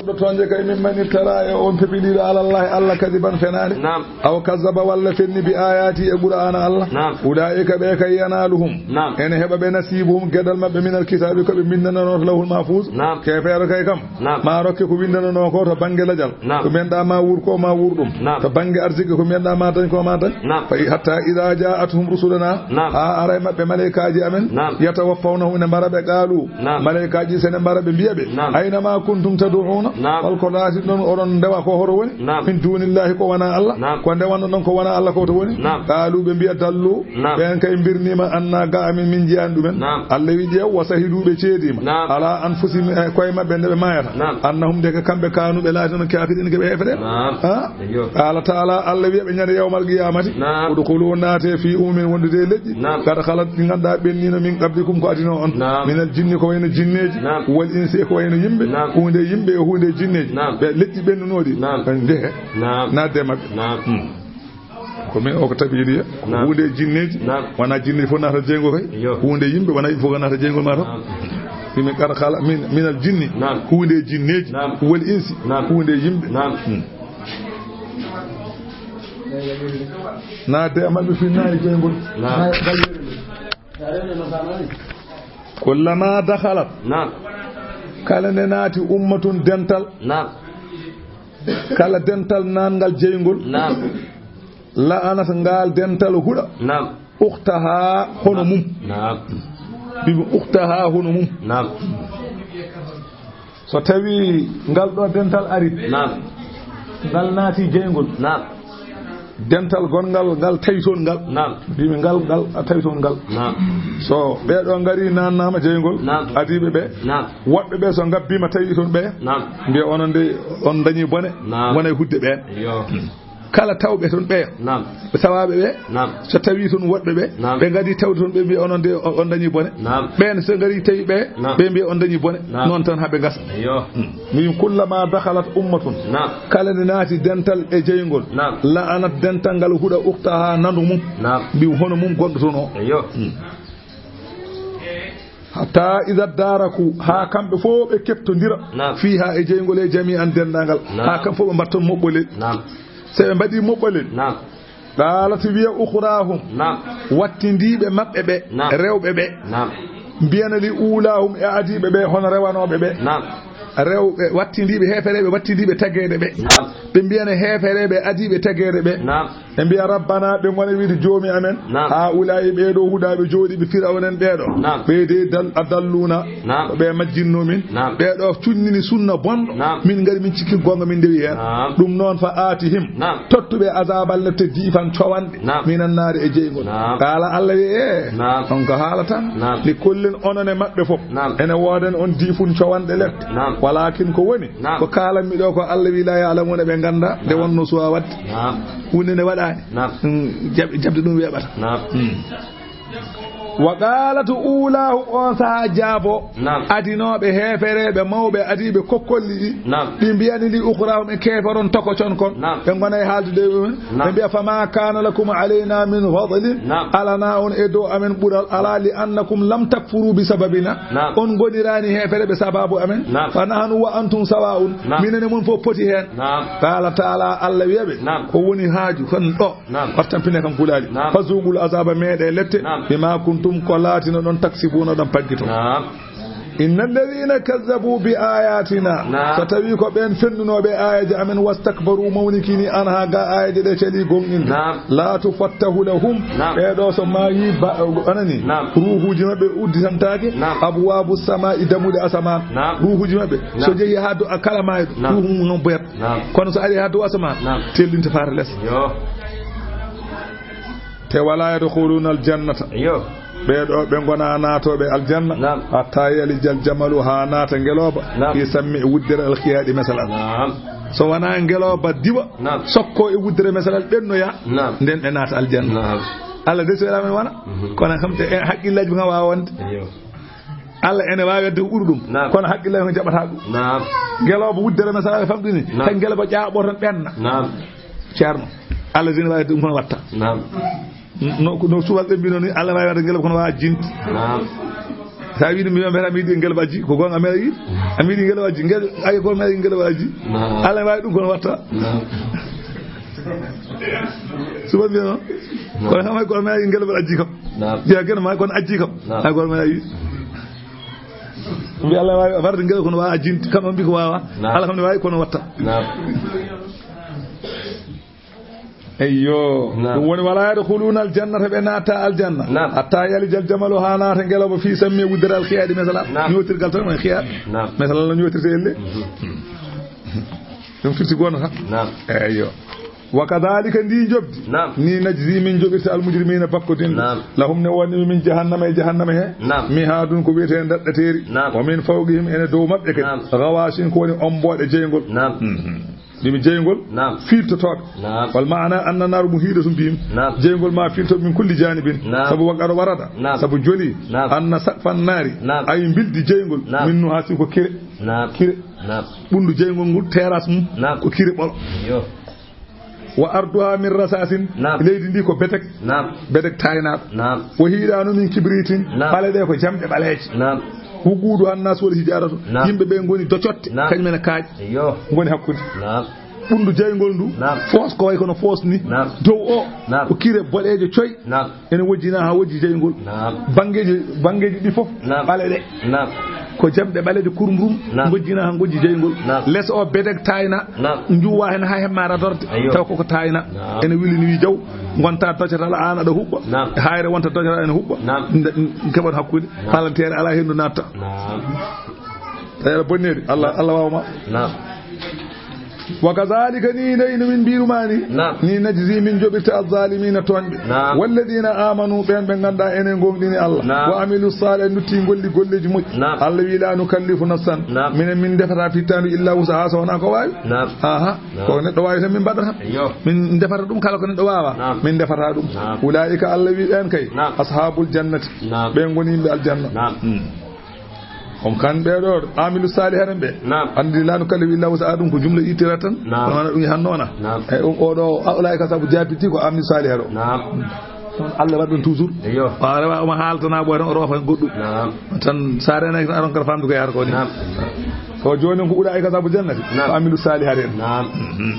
Ɗo toonje kay, mimman iftara, e on pepiniiɗo alallahi Allah kadiban, fenaande. Naam. Aw kazzaba, walla fenni, bi ayati, e Qur'aana Allah. Naam. Ulaa'ika, ɓe kay, yanaaluhum. Naam. Ene heɓa ɓe nasiibuhum, geɗal maɓɓe, minal kitaabi, ko ɓe binndananoo to lawhul mahfuus. Naam. Keefeero kay kam. Naam. Ma rokke ko winndananoo ko to bannge lajal. Naam. Ko mbiyanɗaa ma wuur ko, ma wuur ɗum. Naam. To bannge arziki, ko mbiyanɗaa ma dañ ko, ma dañ. Naam. Fa i-, hatta idaa jaa'athum rusuluna. Naam. Haa ara e maɓɓe maleykaaji amen. Naam. Yatawaffawnahum, ene mbara ɓe, qaalu. Naam. Maleykaaji, so ene mbara ɓe, mbiya ɓe. Naam. Ayna ma kuntum tad'una. Naam. Hol ko laatiɗon oɗon ndewa ko, hoto woni? Naam. Min dunillahi, ko wona Allah. Naam. Ko ndewanno ɗon ko wona Allah ko, to woni? Naam. Qaalu, ɓe mbiya, dallu. Naam. Ɓen kay mbirniima anna, ga amin min njiyaani ɗumen. Naam. Allah wi, ƴeew, wa shahidu, ɓe ceediima. Naam. Ala anfusihim, e koye maɓɓe nde ɓe maayata. Naam. Annahum, nde ko kamɓe, kaanu, ɓe laatino, kaafiriina, ko ɓe heeferɓe. Naam. Ha? Ayyo. Qala ta'ala, Allah wiya ɓe ñande yawmal qiyamati. Naam. Udkhulu, naate, fi umamin, wondude e leƴƴi. Naam. Qad khalat, ɗi ngannduɗaa ɓenniino, min qablikum, ko adino on. Naam. Minal jinni, ko wayno jinneeji. Naam. Wal insi, ko wayno yimɓe. Naam. Huunde yimɓe e huunde jinneeji. Naam. Ɓe leƴƴi ɓennunooɗi. Naam. Ndehe. Naam. Naatde e maɓɓe. Naam. Hmm. Ko min o ko tabiiriya. Naam. Huunde e jinneeji. Naam. Wona jinneeji fof naata jeyngol kay. Iyo. Huunde yimɓe, wona yimɓe fof naata jeyngol maa to. Naam. Min, min qad khala-, min, minal jinni. Naam. Huunde e jinneeji. Naam. Wal insi. Naam. Huunde e yimɓe. Naam. Hmm. Naatde e maɓɓe finnaari jeyngol. Naam. Kullama dakhalat. Naam. Kala nde naati ummatun, dental. Naam. Kala dental naatngal jeyngol. Naam. La'anat, ngal dental huɗa. Naam. Ukhtaha, hono mum. Naam. Bibi ukhtaha, hono mum. Naam. So tawi ngal ɗo dental ari. Naam. Ngal naati jeyngol. Naam. Dental gonngal, ngal tawi toon ngal. Naam. Mbiimi ngal, ngal a tawi toon ngal. Naam. So ɓee ɗo ngari naatnaama jeyngol. Naam. Adiiɓe ɓe. Naam. Woɗɓe ɓe so ngabbiima tawi toon ɓe. Naam. Mbiya onon de on dañi bone. Naam. Wona e hudde ɓeen. Iyo. Kala tawɓe toon ɓe. Naam. Ɓe sawaaɓe ɓe. Naam. So tawi toon woɗɓe ɓe. Naam. Ɓe ngadi tawde toon ɓe mbiya onon de on, on dañi bone. Naam. Ɓeen so ngari tawi ɓe. Naam. Ɓe mbiya on dañi bone. Naam. Noon tan haa ɓe ngasa. Iyo. Hmm. Min kullama dakhalat ummatun. Naam. Kala nde naati dental e jeyngol. Naam. La'anat, dental ngal huɗa ukhtaha, nandu mum. Naam. Mbiw hono mum gonɗo toon o. Iyo. Hmm. Hatta idha daraku, haa kamɓe fof ɓe keɓtondira. Naam. Fiha, e jeyngol e, jami'an, denndaangal. Naam. Haa kamɓe fof ɓe mbaɗa toon moɓɓolel. Naam. So ɓe mbaɗi moɓɓolel. Naam. Qalat, wiya ukhrahum. Naam. Wattindiiɓe maɓɓe ɓe, naam, rewɓe ɓe. Naam. Mbiyana li ulahum, e adiiɓe ɓe, hono rewanooɓe ɓe. Naam. Rewɓe wattindiiɓe, heefereeɓe wattindiiɓe tageede ɓe. Naam. Ɓe mbiyana heefereeɓe adiiɓe tageede ɓe. Naam. Ɓe mbiya, rabbana, ɓe ngona wiide, joomi amen. Naam. Haa'ulaa'i, ɓee ɗoo huɗaaɓe jooɗiiɓe Firawna en ɓee ɗoo. Naam. Ɓee de dal-, adalluna. Naam. Ko ɓe majjinno min. Naam. Ɓee ɗoo cunnini sunna bonɗo. Naam. Min ngari min cikki goonga, min ndewi heen. Naam. Ɗum noon, fa aatihim. Naam. Tottu ɓe azabal nette diifan cowanɗe. Naam. Minan naari e jeyngol. Naam. Qaala Allah wi, e. Naam. On ko haala tan. Naam. Li kullin, onon e maɓɓe fof. Naam. Ene wooden on diifun cowanɗe lette. Naam. Walakin ko woni, Naam. ko kaalanmi ɗo ko Allah wi, "La ya'lamuna," ɓe ngannda nde Naam. wonno suwa waɗde. Naam. Huunde nde waɗaani. Naam. Mm, jaɓ-, jaɓde ɗum weeɓata. Naam. Mm. Wa qaalat uulaahu, on sahaa jaabo Naam. adinooɓe heefereeɓe mawɓe adiiɓe kokkolli ɗi. Naam. Ɗi mbiyani li ukraahum e keeferon tokocon kon. Naam. Ɓe ngona e haaldude e ɗum. Naam. Ɓe mbiya, "Fama kana lakum alayna min fadlin." Naam. Alana on e dow amen ɓural alaa, li annakum lam takfuru bi sababina. Naam. On ngoniraani heefereeɓe sababu amen. Naam. Fa nahnu wa antum sawa'un. Naam. Minen e mon fof poti heen. Naam. Qala taala, Allah wiya ɓe, Naam. ko woni haaju kon ɗo? Naam. Wattan pine kam gulaali. Naam. Fazuqul azaba, meeɗe lette. Naam. Bima kuntum, ko laatino ɗon, taksibuna, ɗon paggito. Naam. Inna alladhina kazzabu bi ayatina. Naam. So tawi ko ɓeen fennunooɓe aayeeje amen, wastakbaru, mawnikini, anha, ga aayeeje ɗe celi gonɗinde. Naam. La tufattahu lahum. Naam. Ɓee ɗo so maayi ba-, anani. Naam. Ruuhuuji maɓɓe udditantaake. Naam. Abwabu samaa'i, damuɗe asamaan. Naam. Ruuhuuji maɓɓe. So Naam. jehi haa dow a kala maayɗo. Naam. Ruuhu mum on boyat. Naam. Kono so ari haa dow asamaan. Naam. Tellinta faare les. Yo. Te wala yadkhuluna aljannata. Yo. Ɓee ɗo ɓe ngona naatooɓe aljanna. Naam. Hatta yalijal jamalu, haa naata ngelooba. Naam. Fi sammi, e wuddere alkhiyaɗi, mesal al. Naam. So wonaa ngelooba diwa. Naam. Sokko e wuddere mesal al ɓennoya. Naam. Nden ɓe naata aljanna. Naam. Allah de so wela men wona. Mhm. Kono kam te en haqqillaaji ɓe kam waawa wonde. Yo. Allah ene waawi wadde ko ɓuri ɗum. Naam. Kono haqqillaaji ko jaɓata ɗum. Naam. Ngelooba wuddere mesal al ɓe famɗini. Naam. Tan ngelooba ƴaaɓo tan ɓenna. Naam. Ceerno. Allah dina waawi wadde ɗum kono watta. Naam. No, no suwal ɓe mbino ni, Allah waawi wadde ngelooba kono waawa jinte. Naam. Sa wiide mi, mi, mi yiɗi ngelooba aji, ko goonga mi yiɗi. A mi yiɗi ngelooba aji, ngel, ay ko mi yiɗi ngelooba aji. Naam. Allah waawi ɗum kono watta. Naam. Suwal mbino. Naam. Kono kam ay ko mi yiɗi ngelooba aji kam. Naam. Jeya geno ma kono aji kam. Naam. Ay ko mi yiɗi. Mbi Allah waawi warde ngelooba kono waawa jinte. Kam on mbi ko waawa. Naam. Allah kam ne waawi kono watta. Naam. Eyyo. Naam. Ɗum woni, wala yadkhuluna aljannata, ɓe naata aljanna. Naam. Hatta yalijal jamalu, haa naata ngelooba fi sammi, wuddere alkhiyaɗi, mesala. Naam. Ñootirgal tan woni khiyaɗ. Naam. Mesala no ñootirte elle. Mhm. Ɗum firti goonga tan. Naam. Eyyo. Wa kadhalika, ndi njoɓdi. Naam. Ni najzi, min joɓirta almujrimina, bakkodinɓe. Naam. Lahum, ne woni min jahannama, e jahannama he. Naam. Mihadun, ko wiyetee daɗɗateeri. Naam. Wa min fawqihim, ene dow maɓɓe kadi. Naam. Ghawashin, ko woni ombooɗe jeyngol. Naam. Mhm. Ɗum jeyngol Naam. Fiiltotooɓe. Naam. Wal maana anna naaru muhiiɗatun bihim. Naam. Jeyngol ma fiilto min kulli janibin. Naam. Sabu wa qad warada. Naam. Sabu joli. Naam. Anna saqfan naari. Naam. Ay mbildi jeyngol. Naam. Min nuhasin ko kire. Naam. Kire. Naam. Ɓunndu jeyngol ngol, terrasse mum, Naam. Ko kire ɓolo. Yo. Wa arduha min rasasin. Naam. Leydi ndi ko betek. Naam. Betek taynaaɗo. Naam. Wa hiiɗaanu min kibritin. Naam. Ɓale ɗe ko jamɗe ɓaleeje. Naam. Wuquuduha annaas wal hijaaratu. Naam. Yimɓe ɓe ngoni docotte. Naam. Kañum en e kaaƴe. Yo. Ngoni hakkunde. Naam. Ɓunndu jeyngol ndu. Naam. Foos ko way kono foos ni. Naam. Dow o. Naam. Ko kire boɗeeje coy. Naam. Ene wojjina haa wojji jeyngol. Naam. Banngeeji, banngeeji ɗi fof. Naam. Ɓale ɗe. Naam. Ko jamɗe ɓaleeje kurum rum. Naam. Ngojjina haa ngojji jeyngol. Naam. Les o bedek taayna. Naam. Njuwa heen haa hemma radorde. Ayyo. Taw koko taayna. Naam. Ene wili ni wi jaw. Ngonta docatal aan aɗa huɓɓa. Naam. Hayre wonta docatal ene huɓɓa. Naam. Nde, keɓon hakkunde. Naam. Palanteere alaa henndu natta. Naam. Tawi aɗa bonneede. Allah, Allah waawa ma. Naam. Wa kadhalika, ni nayi no min mbiiruma ni. Naam. Ni najzi, min joɓirta az-zalimina, tooñɓe. Naam. Walladina amanu, ɓeen ɓe ngannduɗaa ene ngooŋɗini Allah. Naam. Wa amilu salih, nutti golli golleeji moƴƴi. Naam. Allah wi, la nukallifu nafsan. Naam. Minen min ndefata fittaandu illa wusaha, so wonaa ko waawi. Naam. Aha. Naam. Ko neɗɗo waawi tan min mbaɗata. Ayyo. Min ndefata ɗum kala ko neɗɗo waawa. Naam. Min ndefata ɗum. Naam. Ulaika, Allah wi ɓeen kay. Naam. Ashabul jannati. Naam. Ɓe ngoni yimɓe aljanna. Naam. Hmm. On kan ɓee ɗo, amilu salihati en ɓe. Naam. Anndi la nukallifu illa wusaha, ɗum ko jumla ittira tan. Naam. Kono wona ɗum hanno wona. Naam. E o, o ɗo, a, ulaika sabu jaabiti ko amilu salihati o. Naam. Ɗum Allah waɗi ɗum toujours. Eyyo. O rewa, omo haaltana ɓooy tan, o roofa goɗɗum. Naam. Tan sa renaki tan, aron kar famdu ko yahata ko ni. Naam. Ko jooni ko ulaika sabu jannati. Naam. Ko amilu salihati en. Naam. Mhm.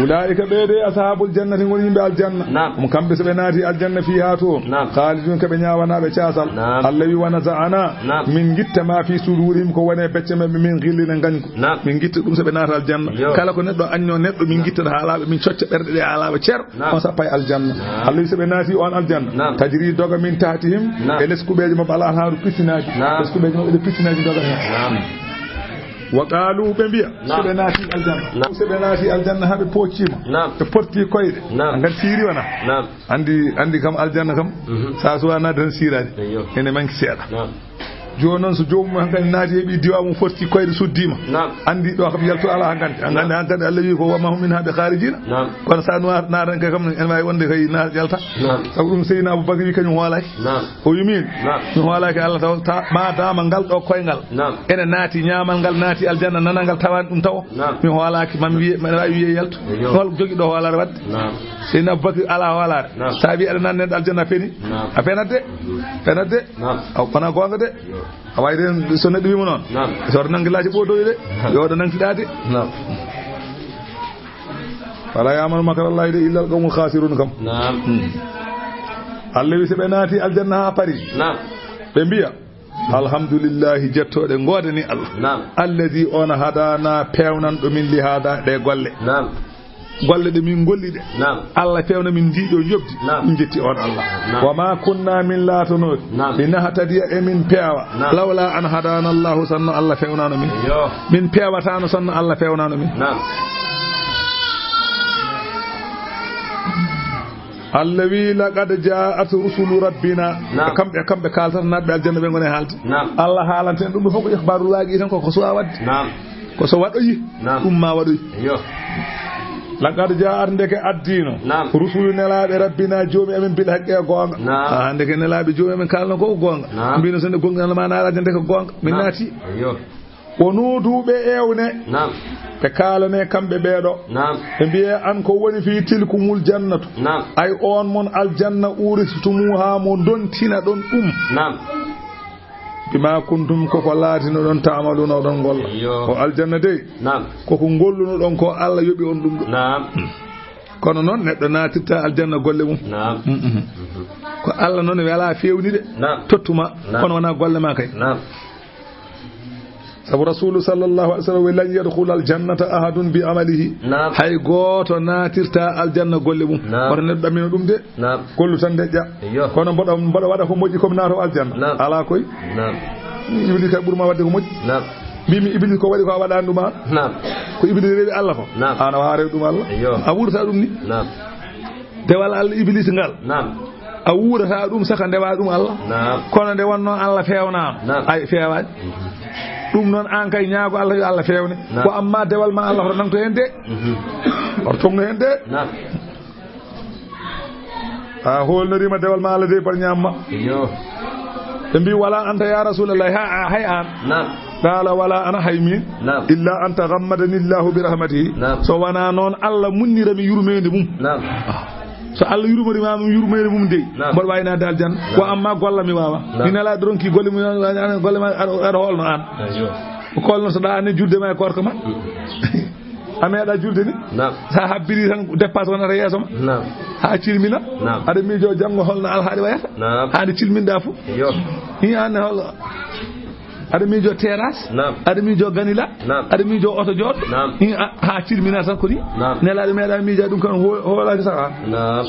Ulaa'ika ɓee de ashaabul jannati ngoni yimɓe aljanna. Naam. Ɗum kamɓe so ɓe naati aljanna fiihaa toon. Naam. Khaalidun ko ɓe ñaawanaaɓe caasal. Naam. Allah wi, "Wa naza'ana." Naam. Min ngitta ma fi sudurihim ko woni e becce maɓɓe min ghillin e ngañgu. Naam. Min ngitta ɗum so ɓe naata aljanna. Yo. Kala ko neɗɗo añño neɗɗo min ngitta haalaaɓe min cocca ɓerɗe ɗe haalaaɓe cer. Naam. On sappa e aljanna. Naam. Allah wi so ɓe naati on aljanna. Naam. Tajri doga min tahtihim. Naam. E les kuɓeeje maɓɓe al anhaaru pisinaaji. Naam. Les kuɓeeje maɓɓe ɗe pisinaaji doga heen. Naam. Wa qaalu, ɓe mbiya, Naam. so ɓe naati aljanna, Naam. so ɓe naati aljanna haa ɓe pocciima, Naam. ɓe porti koyɗe, Naam. a ngar siiri wona? Naam. Anndi, anndi kam aljanna kam, Mhm. sa suwa naade tan siiraani. Eyyo. Ene manki seeɗa. Naam. Jooni noon, so joomum hankadi naati, heɓi diwa mum, fotti koyɗe, suddiima. Naam. Anndi ɗo kam yaltu alaa hankadi. Hankadi, naam, hankadi Allah wi ko, "Wa ma hum minha bi kharijina." Naam. Kono so a nuwa-, naatani kay kam, ene waawi wonde kay na-, yalta. Naam. Sabu ɗum Seydina Abubakar wi kañum hoolaaki. Naam. O wi min, naam, mi hoolaaki Allah taw, ta-, ma dama ngal ɗo koyngal. Naam. Ene naati, ñaamal ngal naati aljanna, nanal ngal tawaani ɗum tawo. Naam. Mi hoolaaki, ma mi wiye, mi waawi wiye yaltu. Eyyo. Hol jogi ɗo hoolaare waɗde? Naam. Seydina Abubakar alaa hoolaare. Naam. Sa wi aɗa nanne aljanna feni. Naam. A fenat de. Mhm. Fenat de. Naam. Aw, wona goonga de. Yo. A wayi den so neɗɗo wiima noon. Naam. So oto nangi laaji ɓootoyi de. Naam. Yo oto nangi ɗaade. Naam. Wala ya'manu makra Allahi de illa al qawmul khasirun kam. Naam. Hmm. Allah wi so ɓe naati aljanna haa pari. Naam. Ɓe mbiya, "Alhamdulillahi, jettooɗe ngoodani Allah." Naam. Alladi on hadana peewnanɗo min li hada ɗe golle. Naam. Golle ɗe min golli ɗe. Naam. Allah fewna min ndi ɗo njoɓdi. Naam. Min jetti on Allah. Naam. Wa ma kunna min laatanooɗi. Naam. Linahtadiya e min peewa. Naam. Lawla an hadana Allahu sanno Allah fewnano min. Yo. Min peewatano sanno Allah fewnano min. Naam. Allah wi, "Laqad ja'at rusulu rabbina." Naam. Kamɓe, kamɓe kaaltata naatɓe aljanna ɓe ngoni haalde. Naam. Allah haalante en ɗum ɗo fof ko ikhbarul waqi tan, ko, ko suwa wadde. Naam. Ko so waɗoyi, naam, ɗum ma waɗoy. Yo. Laqad ja'at, ndeke addiino. Naam. Rusulu, nelaaɓe rabbina, joomi amen, bil haqqi, e goonga. Naam. Ah, ndeke nelaaɓe joomi amen kaalno ko goonga. Naam. Mbino so nde goonga ma naalaade ndeke goonga. Min, naam, naati. Yo. Wo nuudu ɓe ewne. Naam. Ɓe kaalane kamɓe ɓeeɗo. Naam. Ɓe mbiye an ko woni fii tilkumul jannatu. Naam. Ay on mon aljanna uuristumuha mo ndontina ɗon ɗum. Naam. Bima kuntum, koko laatino ɗon, ta'maluna, oɗon golla. Yo. O aljanna dey, naam, koko golluno ɗon ko Allah yoɓi on ɗum ɗo. Naam. Kono noon neɗɗo naatirta aljanna golle mum. Naam. Mm, mm. Ko Allah noon wela fewni de. Naam. Tottuma, naam, kono wona golle ma kay. Naam. Sabu Rasulu sallallahu alaihi wasallam wi, "Lan yadkhula al-jannata ahadun bi amalihi." Naam. Hay gooto naatirta aljanna golle mum. Naam. Wata neɗɗo ɗammino ɗum de. Naam. Gollu tan deƴƴa. Eyyo. Kono mboɗo, mboɗo waɗa ko moƴƴi, ko mi naato aljanna. Naam. Alaa koy. Naam. Iblis kay ɓurma waɗde ko moƴƴi. Naam. Mbimi Iblis ko waɗi ko a waɗani ɗum an. Naam. Ko Iblis rewi Allah ko. Naam. An a wawa rewi ɗum Allah. Eyyo. A wuurata ɗum ni. Naam. Dewal Allah Iblis ngal. Naam. A wuurata ɗum saka ndewa ɗum Allah. Naam. Kono nde wonno Allah fewnama. Naam. Ay, fewani. Mhm. Ɗum noon an kay ñaago Allah yo Allah fewne. Naam. Ko amma dewal ma Allah hoto nangto hen de. Mhm. Hoto tongno hen de. Naam. A holnorima dewal ma Allah de par ñamma. Yo. Ɓe mbi, "Wala anta ya Rasulallah, ha, a, hay an." Naam. Qala, "Wala ana, hay min." Naam. "Illa an taghammadani Allahu bi rahmatihi." Naam. So wona noon Allah munnira mi yurmeende mum. Naam. Ah. So Allah yurmori ma ɗum yurmeende mum dey. Naam. Mboɗo waawi naatde aljanna. Naam. Ko amma golla mi waawa. Naam. Mi nelaɗo ronki golle mum, golle ma aɗa, aɗa holno an. Eyyo. Ko holno so ɗa anne julde ma e korka ma. Mm. A meeɗa julde ni? Naam. Sa habbiri tan dépasse wonata yeeso ma. Naam. Ha cilmina. Naam. Aɗa miijo janngo holno alhaali wayata. Naam. Ha nde cilminɗa fof. Yo. Hi anne hol-, aɗa miijo terrasse. Naam. Aɗa miijo ganila. Naam. Aɗa miijo oto jooɗo. Naam. Hi a, ha cilmina tan ko ni. Naam. Nelaɗo meeɗa miija ɗum kan ho-, hoolaki saka. Naam.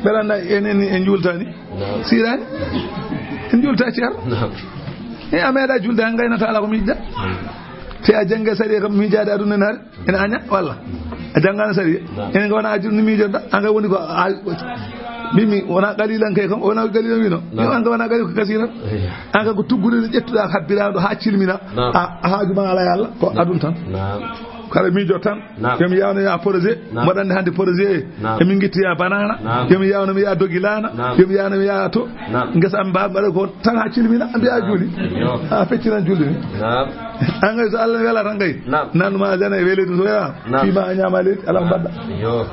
Mbeɗa annda enen en juultani. Naam. Sirani. En juulta ceer. Naam. E a meeɗa julde han gaynata ala ko miijda. Te a jannge sariya kam miijaade aduna naare. Ene aña walla. A janngana sariya. Naam. Ene wona a julni miijoɗa. An kay woni ko a, mbimi wona qalilan kay kam, wona qalilan wino. Naam. Yo an kay wona qalil ko kasiran. Eyyo. An kay ko tuggude ƴettuɗa habbiraɗo ha cilmina. Naam. A, a haaju ma ala e Allah ko adun tan. Naam. Kala miijo tan. Naam. Yomi yawno ya projet. Naam. Mboɗo anndi hannde projet e. Naam. Emin ngitti ya banana. Naam. Yomi yawno mi ya dogilana. Naam. Yomi yawno mi ya to. Naam. Ngesa am mba mbaɗa ko tan ha cilmina mbiya juuli. Yo. Ha feccinan julde ni. Naam. An kay so Allah wela tan kay. Naam. Nanuma aljanna e wele ɗum so wela. Naam. Fima a ñama leydi ala ko mbaɗɗa. Yo.